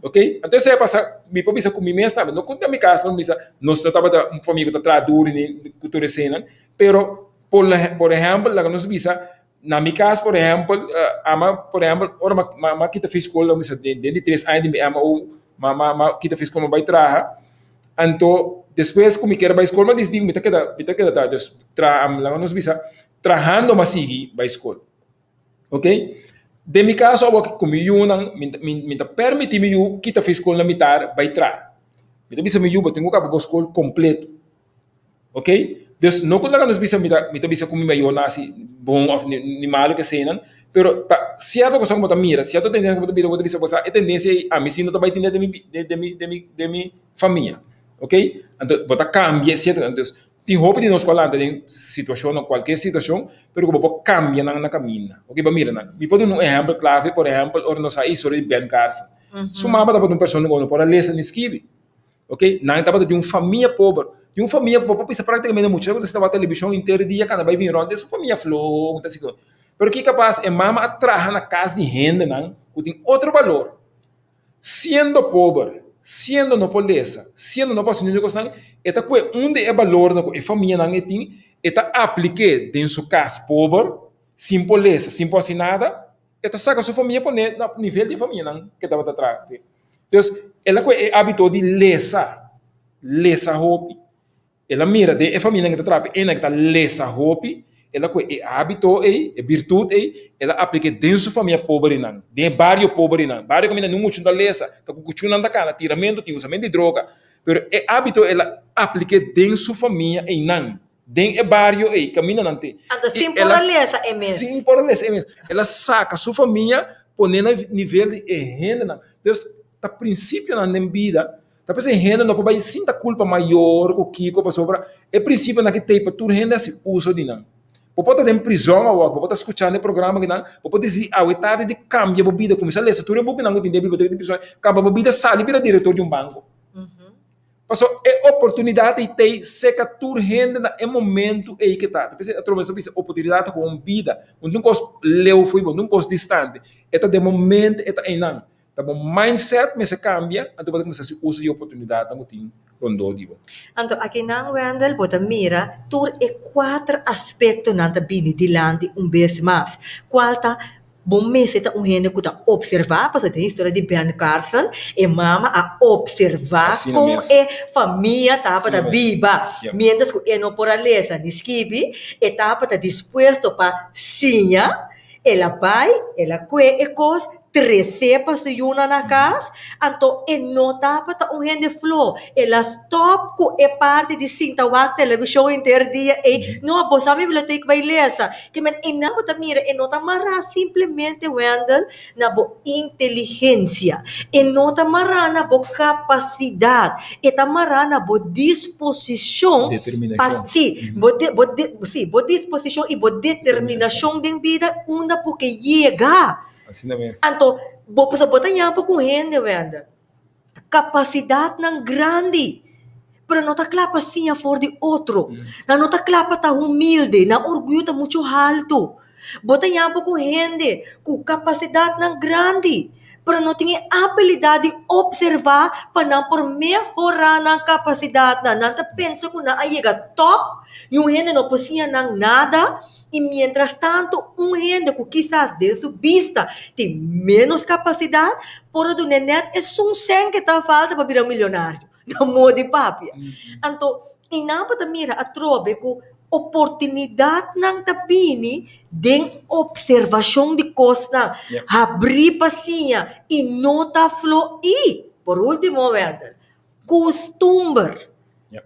Ok? Anto esei a pasa, mi por bisa ku mi mes tambe, no ku den mi kas no bisa, nos no tabata un famia ku ta traha duru ni ku tur eseinan, pero por por ehèmpel laga nos bisa, na mi kas por ehèmpel, ama por ehèmpel ora mi a kita fi skol, laga mi bisa den di tres aña di mi MO mi a kita fi skol mi a bai traha, anto despues ku mi kier bai skol mi a disidi mi ta keda mi ta keda traha, dus traha laga nos bisa trahando mi a sigui bai skol. Ok, den mi kaso awor ku mi yunan mi mi mi ta permití mi yu kita for skol na mitar bai traha. Mi ta bisa mi yu bo tin ku kaba bo skol kompleto. Ok, dus no ku laga nos bisa mi ta mi ta bisa ku mi mayornan hasi bon òf ni malu ke eseinan, pero ta sierto kos ku bo ta mira, sierto tendensia ku bo ta mira bo ta bisa bo sa e tendensia ei ami si no ta bai tene den mi den mi den mi den mi famia. Ok, anto bo ta kambia sierto, dus Tin hopi di nos ku a lanta den situashon o kualker situashon, pero ku bo por kambia nan na kaminda. Oke, bo mira nan. Mi por duna un ehèmpel klave, por ehèmpel, ora nos a historia di Ben Carson. Su mama tabata un persona ku no por a lesa ni skibi. Oke, nan tabata di un famia pober. Di un famia bo por bisa praktikamente mucha ku ta sinta wak televishon henter dia kanda bai bin rònt, es un famia floho, un ta asina. Pero kiko a pasa? E mama a traha na kas di hendenan ku tin otro balor. Siendo pober, siendo no por lesa, siendo no por hasi ningún kosnan, e ta kue un di e balornan ku e famianan e tin, e ta aplik'é den su kas pober, sin por lesa, sin por hasi nada, e ta saka su famia pone na nivel di e famianan ke tabata traha. Dus, el a kue e hábito di lesa, lesa hopi. El a mira den e famianan ku ta traha p'e, enan ku ta lesa hopi, el a kohe e hábito ei, e birtut ei, el a aplik'é den su famia pobernan, den e bario pobernan. Bario kaminda niun muchu no ta lesa, ta ku kuchunan ta kana, tiramentu tin, usamentu di droga. Pero e hábito el a aplik'é den su famia einan, den e bario ei, kaminda nan tin. Anto sin por a lesa e mes. Sin por a lesa e mes. El a saka su famia pon'é na nivel di e hendenan. Dus, ta prinsipionan den bida Ta p'esei hende no por bai sinta kulpa mayor ku kiko pasobra e prinsipionan aki t'ei pa tur hende hasi uso di nan. Bo por ta den prizòn awor, bo por ta skuchando e programa akinan, bo por disidí awe tardi di kambia bo bida, kuminsá lesa tur e bukinan ku tin den e biblioteka di prizòn, kaba bo bida sali bira direktor di un banko. Pasobra e oportunidat ei t'ei seka tur hende na e momentu ei ke ta. Ta p'esei atrobe nos ta bisa oportunidat ta komo un bida, no ta un kos leu fo'i bo, no ta un kos distante, e ta den momento e ta einan. Ta bo mindset mester kambia, anto bo ta kuminsá hasi uso di e oportunidatnan ku tin rondó di bo. Anto akinan, Wendell, bo ta mira tur e kuater aspektonan ta bini dilanti un bes mas, kual ta, bo mester ta un hende ku ta opservá, pasobra den historia di Ben Carson, e mama a opservá kon e famia tabata biba, miéntras ku e no por a lesa ni skibi, e tabata dispuesto pa siña. El a bai, el a kue e kos, tres'é pa su yunan na kas, anto e no tabata un hende flo. El a stòp ku e parti di sinta wak televishon henter dia ei. No, bo sa mi bibliotek bai lesa. Ke men einan bo ta mira e no ta mará simplemente, Wendell, na bo inteligensia. E no ta mará na bo kapasidat. E ta mará na bo disposishon pa sí, bo bo sí, bo disposishon i bo determinashon den bida unda bo ke yega. Asina mes. Anto, bo pasobra bo ta yampa ku hende, Wendell, kapasidatnan grandi, pero no ta kla pa siña for di otro. Nan no ta kla pa ta humilde, nan orguyo ta muchu haltu. Bo ta yampa ku hende ku kapasidatnan grandi, pero no tin e abilidat di opservá pa nan por mehorá nan kapasidatnan. Nan ta pensa ku nan a yega tòp, niun hende no por siña nan nada, i miéntras tantu un hende ku kisas den su bista tin ménos kapasidat por a dun'é nèt esun sèn ke ta falta pa bira milionario. Na moda di papia. Anto, i nan bo ta mira atrobe ku oportunidatnan ta bini den opservashon di kosnan, habrí pa siña i no ta flo i, por último, Wendell, kustumber.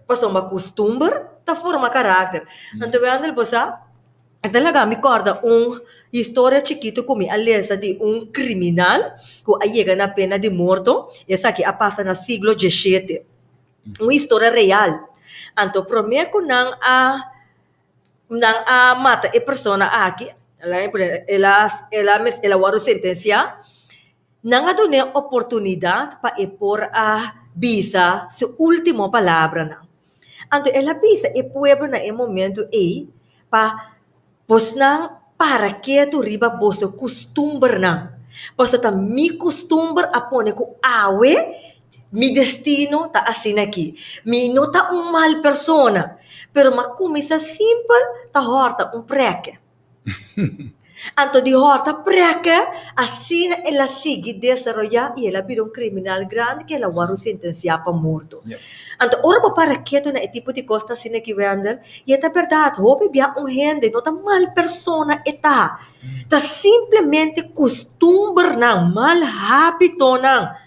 Pasobra kustumber ta forma karakter. Anto, Wendell, bo sa, e ta laga mi kòrda un historia chikitu ku mi a lesa di un kriminal ku a yega na pena di morto. Esaki a pasa na siglo dieshete. Un historia real. Anto promé ku nan a nan a mata e persona aki, el a el a el a wòrdu sentensiá, nan a dun'é oportunidat pa e por a bisa su último palabranan. Anto el a bisa e pueblo na e momento ei pa bosnan. para ketu riba boso kustumbernan, pasobra ta mi kustumber a pone ku awe mi destino ta asina aki. Mi no ta un mal persona, pero mi a kuminsá simpel ta hòrta un prèkè. Anto di hòrta prèkè, asina el a sigui desaroyá i el a bira un kriminal grandi ku el a wòrdu sentensiá pa morto. Anto ora bo para ketu na e tipo di kos ta asina aki, Wendel, i e ta bèrdat, hopi bia un hende no ta mal persona e ta, ta simplemente kustumbernan, mal hábitonan,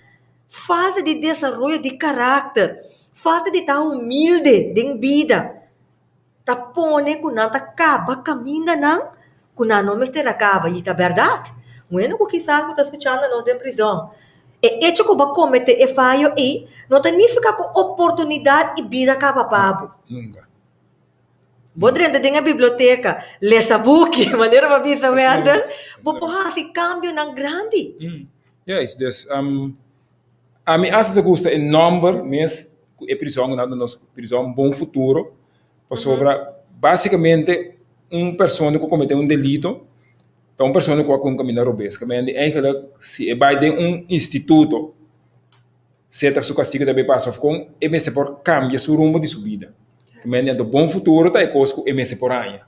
falta di desaroyo di karakter, falta di ta humilde den bida. Ta pone ku nan ta kaba kamindanan ku nan no mester a kaba. I ta bèrdat. Bueno ku kisas bo ta skuchando nos den prizòn. E echo ku bo a kometé e fayo ei no ta nifiká ku oportunidat i bida kaba pa bo. Nunka. Bo drenta den e biblioteka, lesa buki, manera bo a bisa Wendel, bo por hasi kambionan grandi. Juist, dus ami asta ta gusta e nòmber mes ku e prizòn ku nan ta nos prizòn Bon Futuro, pasobra básikamente un persona ku kometé un delito ta un persona ku a kon kaminda robes. Kamente eigenlijk si e bai den un instituto sea ta su kastigo ta bai pasa òf kon e mester por kambia su rumbo di su bida. Kamente anto Bon Futuro ta e kos ku e mester por haña.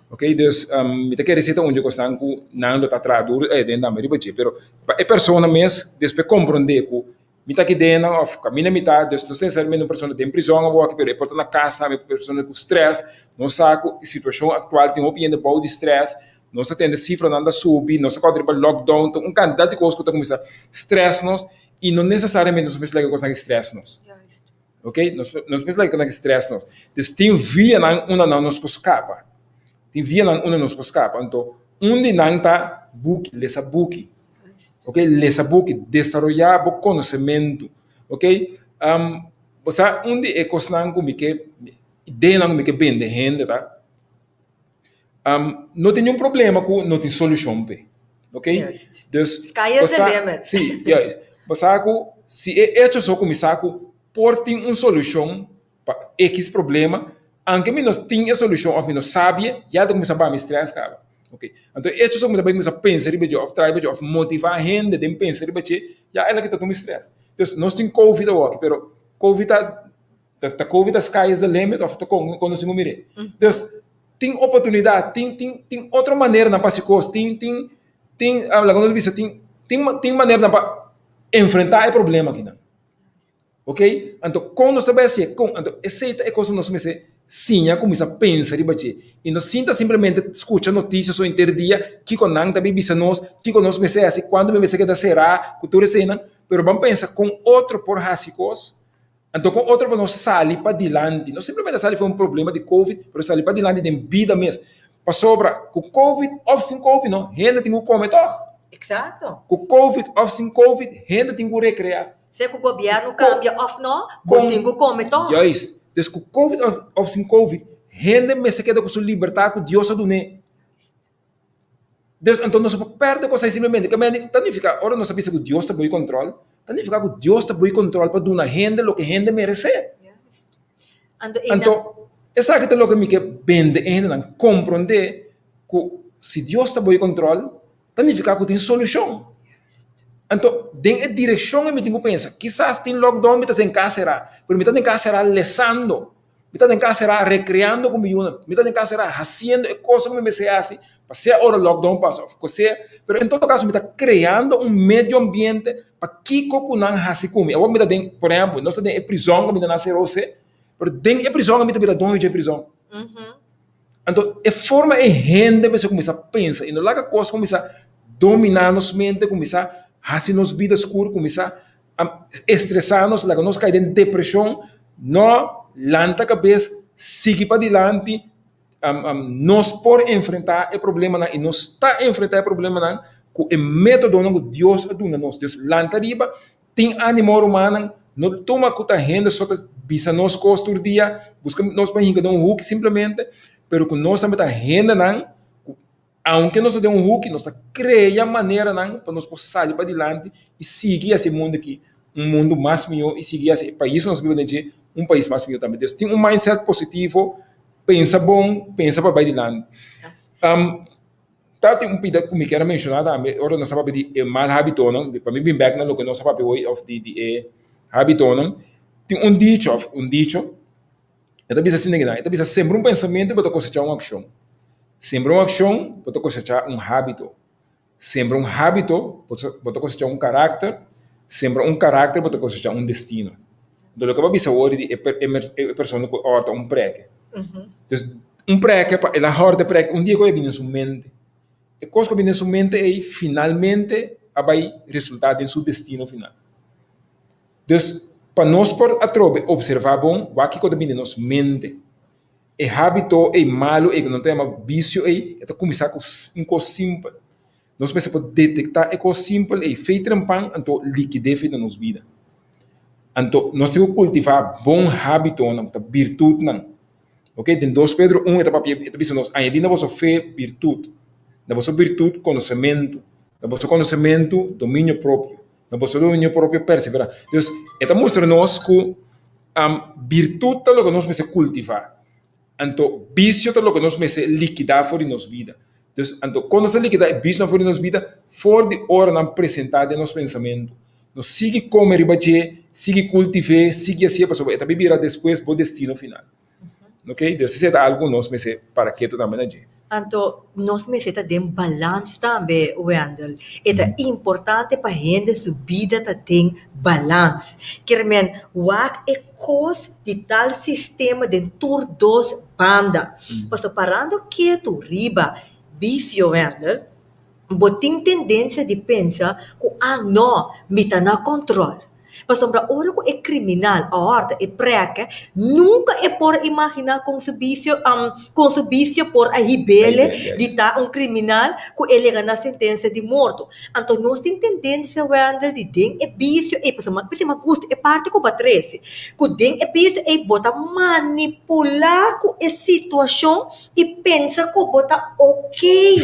Ok, dus mi ta kere si ta un di e kosnan ku nan lo ta traha duru den tambe riba dje, pero pa e persona mes despues komprondé ku mi ta aki den nan òf kaminda mi ta, dus no nesesariamente un persona den prizòn awor aki, pero e por ta na kas tambe, persona ku strès, nos sa ku e situashon aktual tin hopi hende bou di strès, nos ta tende sifranan ta subi, nos ta kòrda riba lockdown, ta un kantidat di kos ku ta kuminsá strès nos i no nesesariamente nos mester laga e kosnan aki strès nos. Ok, nos nos mester laga ku stress nos. Dus tin vianan unda nan nos por skapa. Tin vianan unda nos por skapa. Anto, un di nan ta buki, lesa buki. Ok, lesa buki, desaroyá bo konosementu. Ok, um, bo sa un di e kosnan ku mi ke, ideanan ku mi ke bende hende ta, um, no tin niun problema ku no tin solushon p'e. Ok, dus Sky is the limit. Sí, juist. Bo sa ku si e echo so kuminsá ku por tin un solushon pa ekis problema, anke mi no tin e solushon òf mi no sabi, ya ta kuminsá baha mi strès kaba. Ok, anto e echo so ku mi ta bai kuminsá pensa riba dje òf traha riba dje òf motivá hende den pensa riba dje, ya el a kita tur mi strès. Dus nos tin covid awoki, pero covid ta Ta covid ta sky is the limit of ta kon kon nos tin ku mir'é. Dus tin oportunidat, tin tin tin otro maneranan pa hasi kos, tin tin tin laga nos bisa tin tin tin maneranan pa enfrentá e problema akinan. Oké, anto kon nos ta bai hasié? Kon? Anto esei ta e kos ku nos mester siña kuminsá pensa riba dje i no sinta simplemente skucha notisia so henter dia kiko nan ta bin bisa nos, kiko nos mester hasi, kuantu mester keda será ku tur eseinan, pero ban pensa kon otro por hasi kos. Anto kon otro pa nos sali padilanti, no simplemente sali for un problema di covid, pero sali padilanti den bida mes. Pasobra ku covid òf sin covid no, hende tin ku kome tòg. Eksakto. Ku covid òf sin covid, hende tin ku rekreá. Sea ku gobièrnu kambia òf no, bo tin ku kome tòg. Juist. Dus ku covid òf sin covid, hende mester keda ku su libertat ku Dios a dun'é. Dus anto nos no por perde cos ai simplemente. Ke mende ta nifica ora nos ta bisa cu Dios ta bui control, ta nifica cu Dios ta bui control pa duna hende loke hende merece. Anto esaki ta loke mi ke bende e hendenan compronde cu si Dios ta bui control ta nifica cu tin solucion. Anto den e direccion ei mi tin cu pensa, kisas tin lockdown mi ta den cas sera, pero mi ta den cas sera lesando. Mi ta den kas será rekreando ku mi yunan. Mi ta den kas será hasiendo e kosnan ku mi mester hasi pa sea ora lockdown pasa òf kosea. Pero en todo kaso mi ta kreando un medio ambiente pa kiko ku nan hasi ku mi. Awor mi ta den, por ehèmpel, nos ta den e prizòn ku mi ta na Serose, pero den e prizòn mi ta bira doño dje prizòn. Anto e forma e hende mester kuminsá pensa i no laga kos kuminsá dominá nos mente, kuminsá hasi nos bida skur, kuminsá estresá nos, laga nos kai den depreshon. No, lanta kabes, sigui padilanti, nos por enfrentá e problemanan i nos ta enfrentá e problemanan ku e métodonan ku Dios a duna nos. Dios lanta riba, tin ánimo rumannan, no tuma ku ta hende so ta bisa nos kos tur dia, buska nos pa hinka den un huki simplemente, pero ku nos tambe ta hendenan ku Aunke nos ta den un huki, nos ta krea maneranan pa nos por sali padilanti i sigui hasi e mundu aki un mundu mas mihó i sigui hasi e pais ku nos biba den dje un pais mas mihó tambe. Dus tin un mindset positivo, pensa bon, pensa pa bai dilanti. Ta tin un pida ku mi kier a menshoná tambe ora nos a papia di e mal hábitonan, pa mi bin bèk na loke nos a papia hoy òf di di e hábitonan, tin un dicho òf un dicho, e ta bisa asina kinan, e ta bisa sembra un pensamentu bo ta kosechá un akshon, sembra un akshon bo ta kosechá un hábito, sembra un hábito bo ta kosechá un karakter, sembra un karakter bo ta kosechá un destino. Enton loke bo a bisa awor di e e persona ku a hòrta un preke. Dus un preke pa el a hòrta e preke un dia ku a bini den su mente. E kos ku a bini den su mente ei finalmente a bai resultá den su destino final. Dus pa nos por atrobe opservá bon wak kiko ta bini den nos mente. E hábito ei malu ei ku nan ta yama bisio ei e ta kuminsá ku un kos simpel. Nos mester por detektá e kos simpel ei fei trempan anto likid'é fei na nos bida. Anto nos tin ku kultivá bon hábitonan ku ta birtutnan. Oke, den dos Pedro un e ta papia e ta bisa nos, Añadí na boso fe birtut, na boso birtut konosementu, na boso konosementu dominio propio, na boso dominio propio perseverá. Dus e ta mustra nos ku birtut ta loke nos mester kultivá. Anto bisio ta loke nos mester likidá for di nos bida. Dus, anto kon nos ta likidá e bisionan for di nos bida? For di ora nan presentá den nos pensamentu. Nos sigui kome riba dje, sigui kultiv'é, sigui hasié pasobra e ta bira despues bo destino final. Oké? Dus esei ta algu ku nos mester para ketu tambe na dje. Anto nos mester ta den balans tambe, Wendell. E ta importante pa hende su bida ta den balans. Kier men, wak e kos di tal sistema den tur dos banda. Pasobra parando ketu riba bisio, Wendell, bo tin tendensia di pensa ku, ah no, mi ta na kòntròl. Pasobra ora ku e kriminal a hòrta e prèkè, nunka e por a imaginá kon su bisio kon su bisio por a hib'é di ta un kriminal ku e llega na sentensia di morto. Anto nos tin tendensia, Wendell, di den e bisio ei, pasobra mi a gusta e parti ku bo a trese, ku den e bisio ei bo ta manipulá ku e situashon i pensa ku bo ta okey.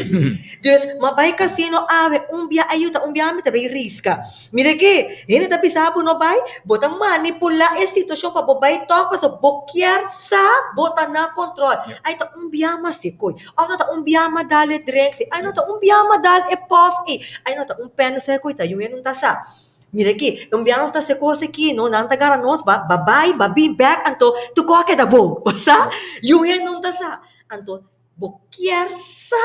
Dus, m'a bai kasino awe, un bia a yuda, un bia mi ta bai riska. Mira aki, hende ta bisa bo no bai, bo ta manipulá e situashon pa bo bai tòg pasobra bo kier sa bo ta na kòntròl. Ai ta un bia mas e koi, òf no ta un bia mas dal e drink si, ai no ta un bia mas dal e pòf ei, ai no ta un pèn no sa e koi ta yu hende no ta sa. Mira aki, un bia nos ta hasi e kos aki, no, nan ta gara nos, ba ba bai, ba bin bèk, anto tur kos a keda bon, bo sa? Yu hende no ta sa. Anto bo kier sa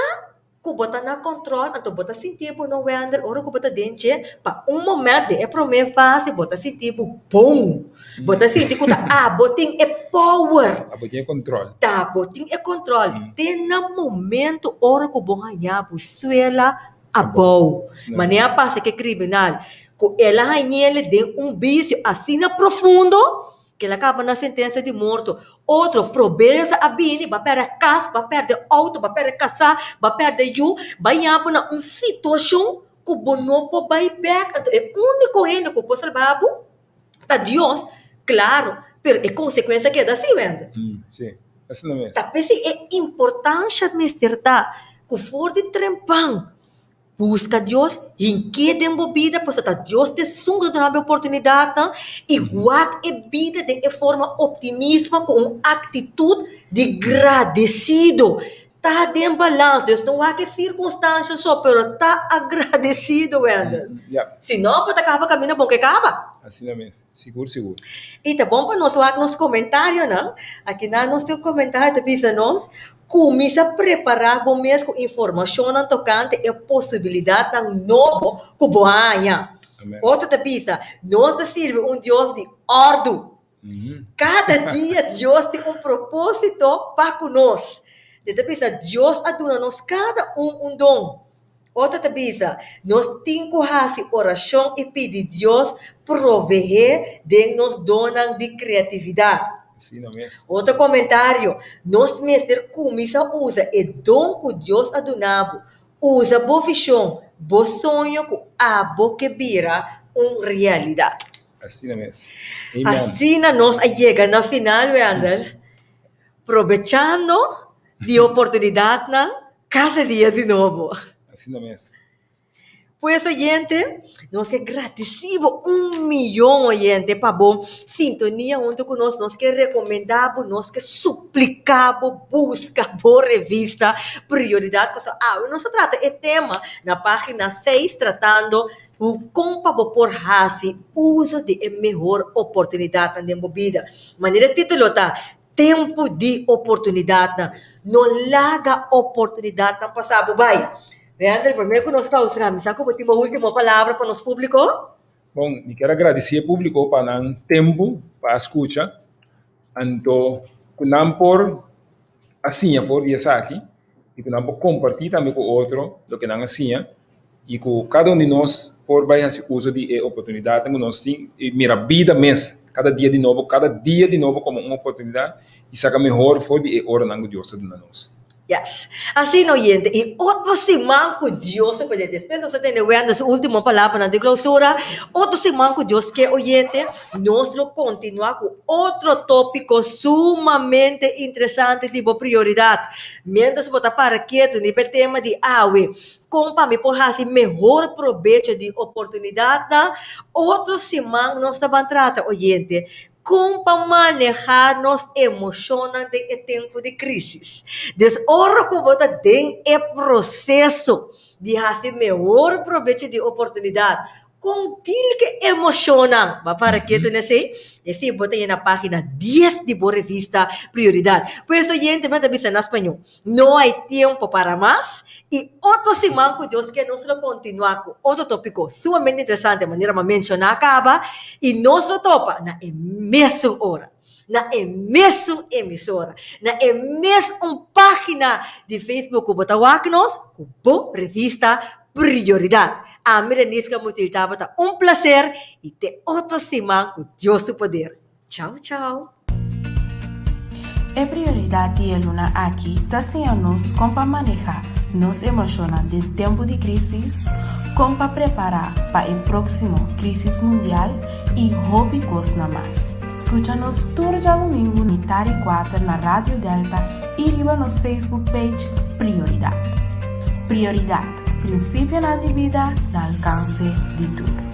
ku bo ta na kòntròl, anto bo ta sinti bo no wender ora ku bo ta den dje, pa un momènt den e promé fase bo ta sinti bo bon, bo ta sinti ku ta abo tin e power. Abo tin e kòntròl. Ta abo tin e kòntròl te na momento ora ku bo haña bo suela abou. Manera a pasa ku e kriminal, ku el a hañ'el den un bisio asina profundo, Kel a kaba na sentensia di morto. Otro probersa a bini, bo a pèrdè kas, bo a pèrdè outo, bo a pèrdè kasá, bo a pèrdè yu, bo a yama bo na un situashon ku bo no por bai bèk. Anto e úniko hende ku por salba bo ta Dios, klaro, pero e konsekuensia keda así, wende. Sí, asina mes. Ta p'esei e importansha mester ta ku for di trempan Buska Dios, hink'é den bo bida, pasobra ta Dios ta esun ku ta duna bo e oportunidatnan, i wak e bida den e forma optimismo ku un aktitut di gradesido. Ta den balans, Dios no wak e sirkunstansha so, pero ta agradesido, Wendell. Si no, bo ta kaba kaminda bon ke kaba. Asina mes, sigur sigur. I ta bon pa nos wak nos komentarionan. Akinan nos tin un komentario ta bisa nos, Kuminsá prepará bo mes ku informashonnan tokante e posibilidatnan nobo ku bo a haña. Otro ta bisa, Nos ta sirbi un Dios di òrdu. Kada dia Dios tin un propósito pa ku nos. E ta bisa, Dios a duna nos kada un un don. Otro ta bisa, Nos tin ku hasi orashon i pidi Dios proveé den nos donnan di kreatividat. Asina mes. Otro komentario, Nos mester kuminsá usa e don ku Dios a duna bo. Usa bo vishon, bo soño ku abo ke bira un realidat. Asina mes. Amen. Asina nos a yega na final, Wendell. Probechando di oportunidatnan kada dia di nobo. Asina mes. Pues oyente, nos ke gradisí bo un miyon oyente pa bo sintonia huntu ku nos. Nos ke rekomendá bo, nos ke supliká bo buska bo revista Prioridat pasobra awe nos ta trata e tema na página seis tratando ku kon pa bo por hasi uso di e mehor oportunidatnan den bo bida. Manera e título ta, Tempu di oportunidatnan. No laga oportunidatnan pasa bo bai. Wendel, promé ku nos klaustra, mi sa ku bo tin bo último palabra pa nos públiko? Bon, mi kier a gradisí e públiko pa nan tempu pa a skucha, anto ku nan por a siña for di esaki i ku nan por kompartí tambe ku otro loke nan a siña i ku kada un di nos por bai hasi uso di e oportunidatnan ku nos tin i mira bida mes kada dia di nobo, kada dia di nobo komo un oportunidat i saka mehor for di e oranan ku Dios ta duna nos. Yes. Asina oyente, i otro siman ku Dios a pone, despues nos a tende Wendel su ultimo palabranan di klousura, otro siman ku Dios ke oyente, nos lo kontinuá ku otro tópiko sumamente interesante di bo prioridat. Miéntras bo ta para ketu riba e tema di awe, kon pa mi por hasi mehor probecho di oportunidatnan, otro siman nos ta ban trata oyente Kon pa manehá nos emoshonnan den e tempu di krísis. Des ora ku bo ta den e proseso di hasi mehor probecho di oportunidat, kon dil ku e emoshonnan? Bo a para ketu na esei? Esei bo ta yena página dies di bo revista Prioridat. Pues oyente, mi a ta bisa na spañó, No hay tiempo para mas i otro siman ku Dios ke nos lo kontinuá ku otro tópiko sumamente interesante manera mi a menshoná kaba i nos lo topa na e mesun ora, na e mesun emisora, na e mes un página di Facebook ku bo ta wak nos ku bo revista Prioridat. Ami Reniska Mutil tabata un plaser i te otro siman ku Dios su poder. Chau chau. E prioridat di e luna aki ta siña nos kon pa manehá nos emoshonnan den tempu di krísis, kon pa prepará pa e próksimo krísis mundial i hopi kosnan mas. Skucha nos tur djadumingu mitar i kuater na Radio Delta i riba nos Facebook page Prioridat. Prioridat, prinsipionan di bida na alkanse di tur.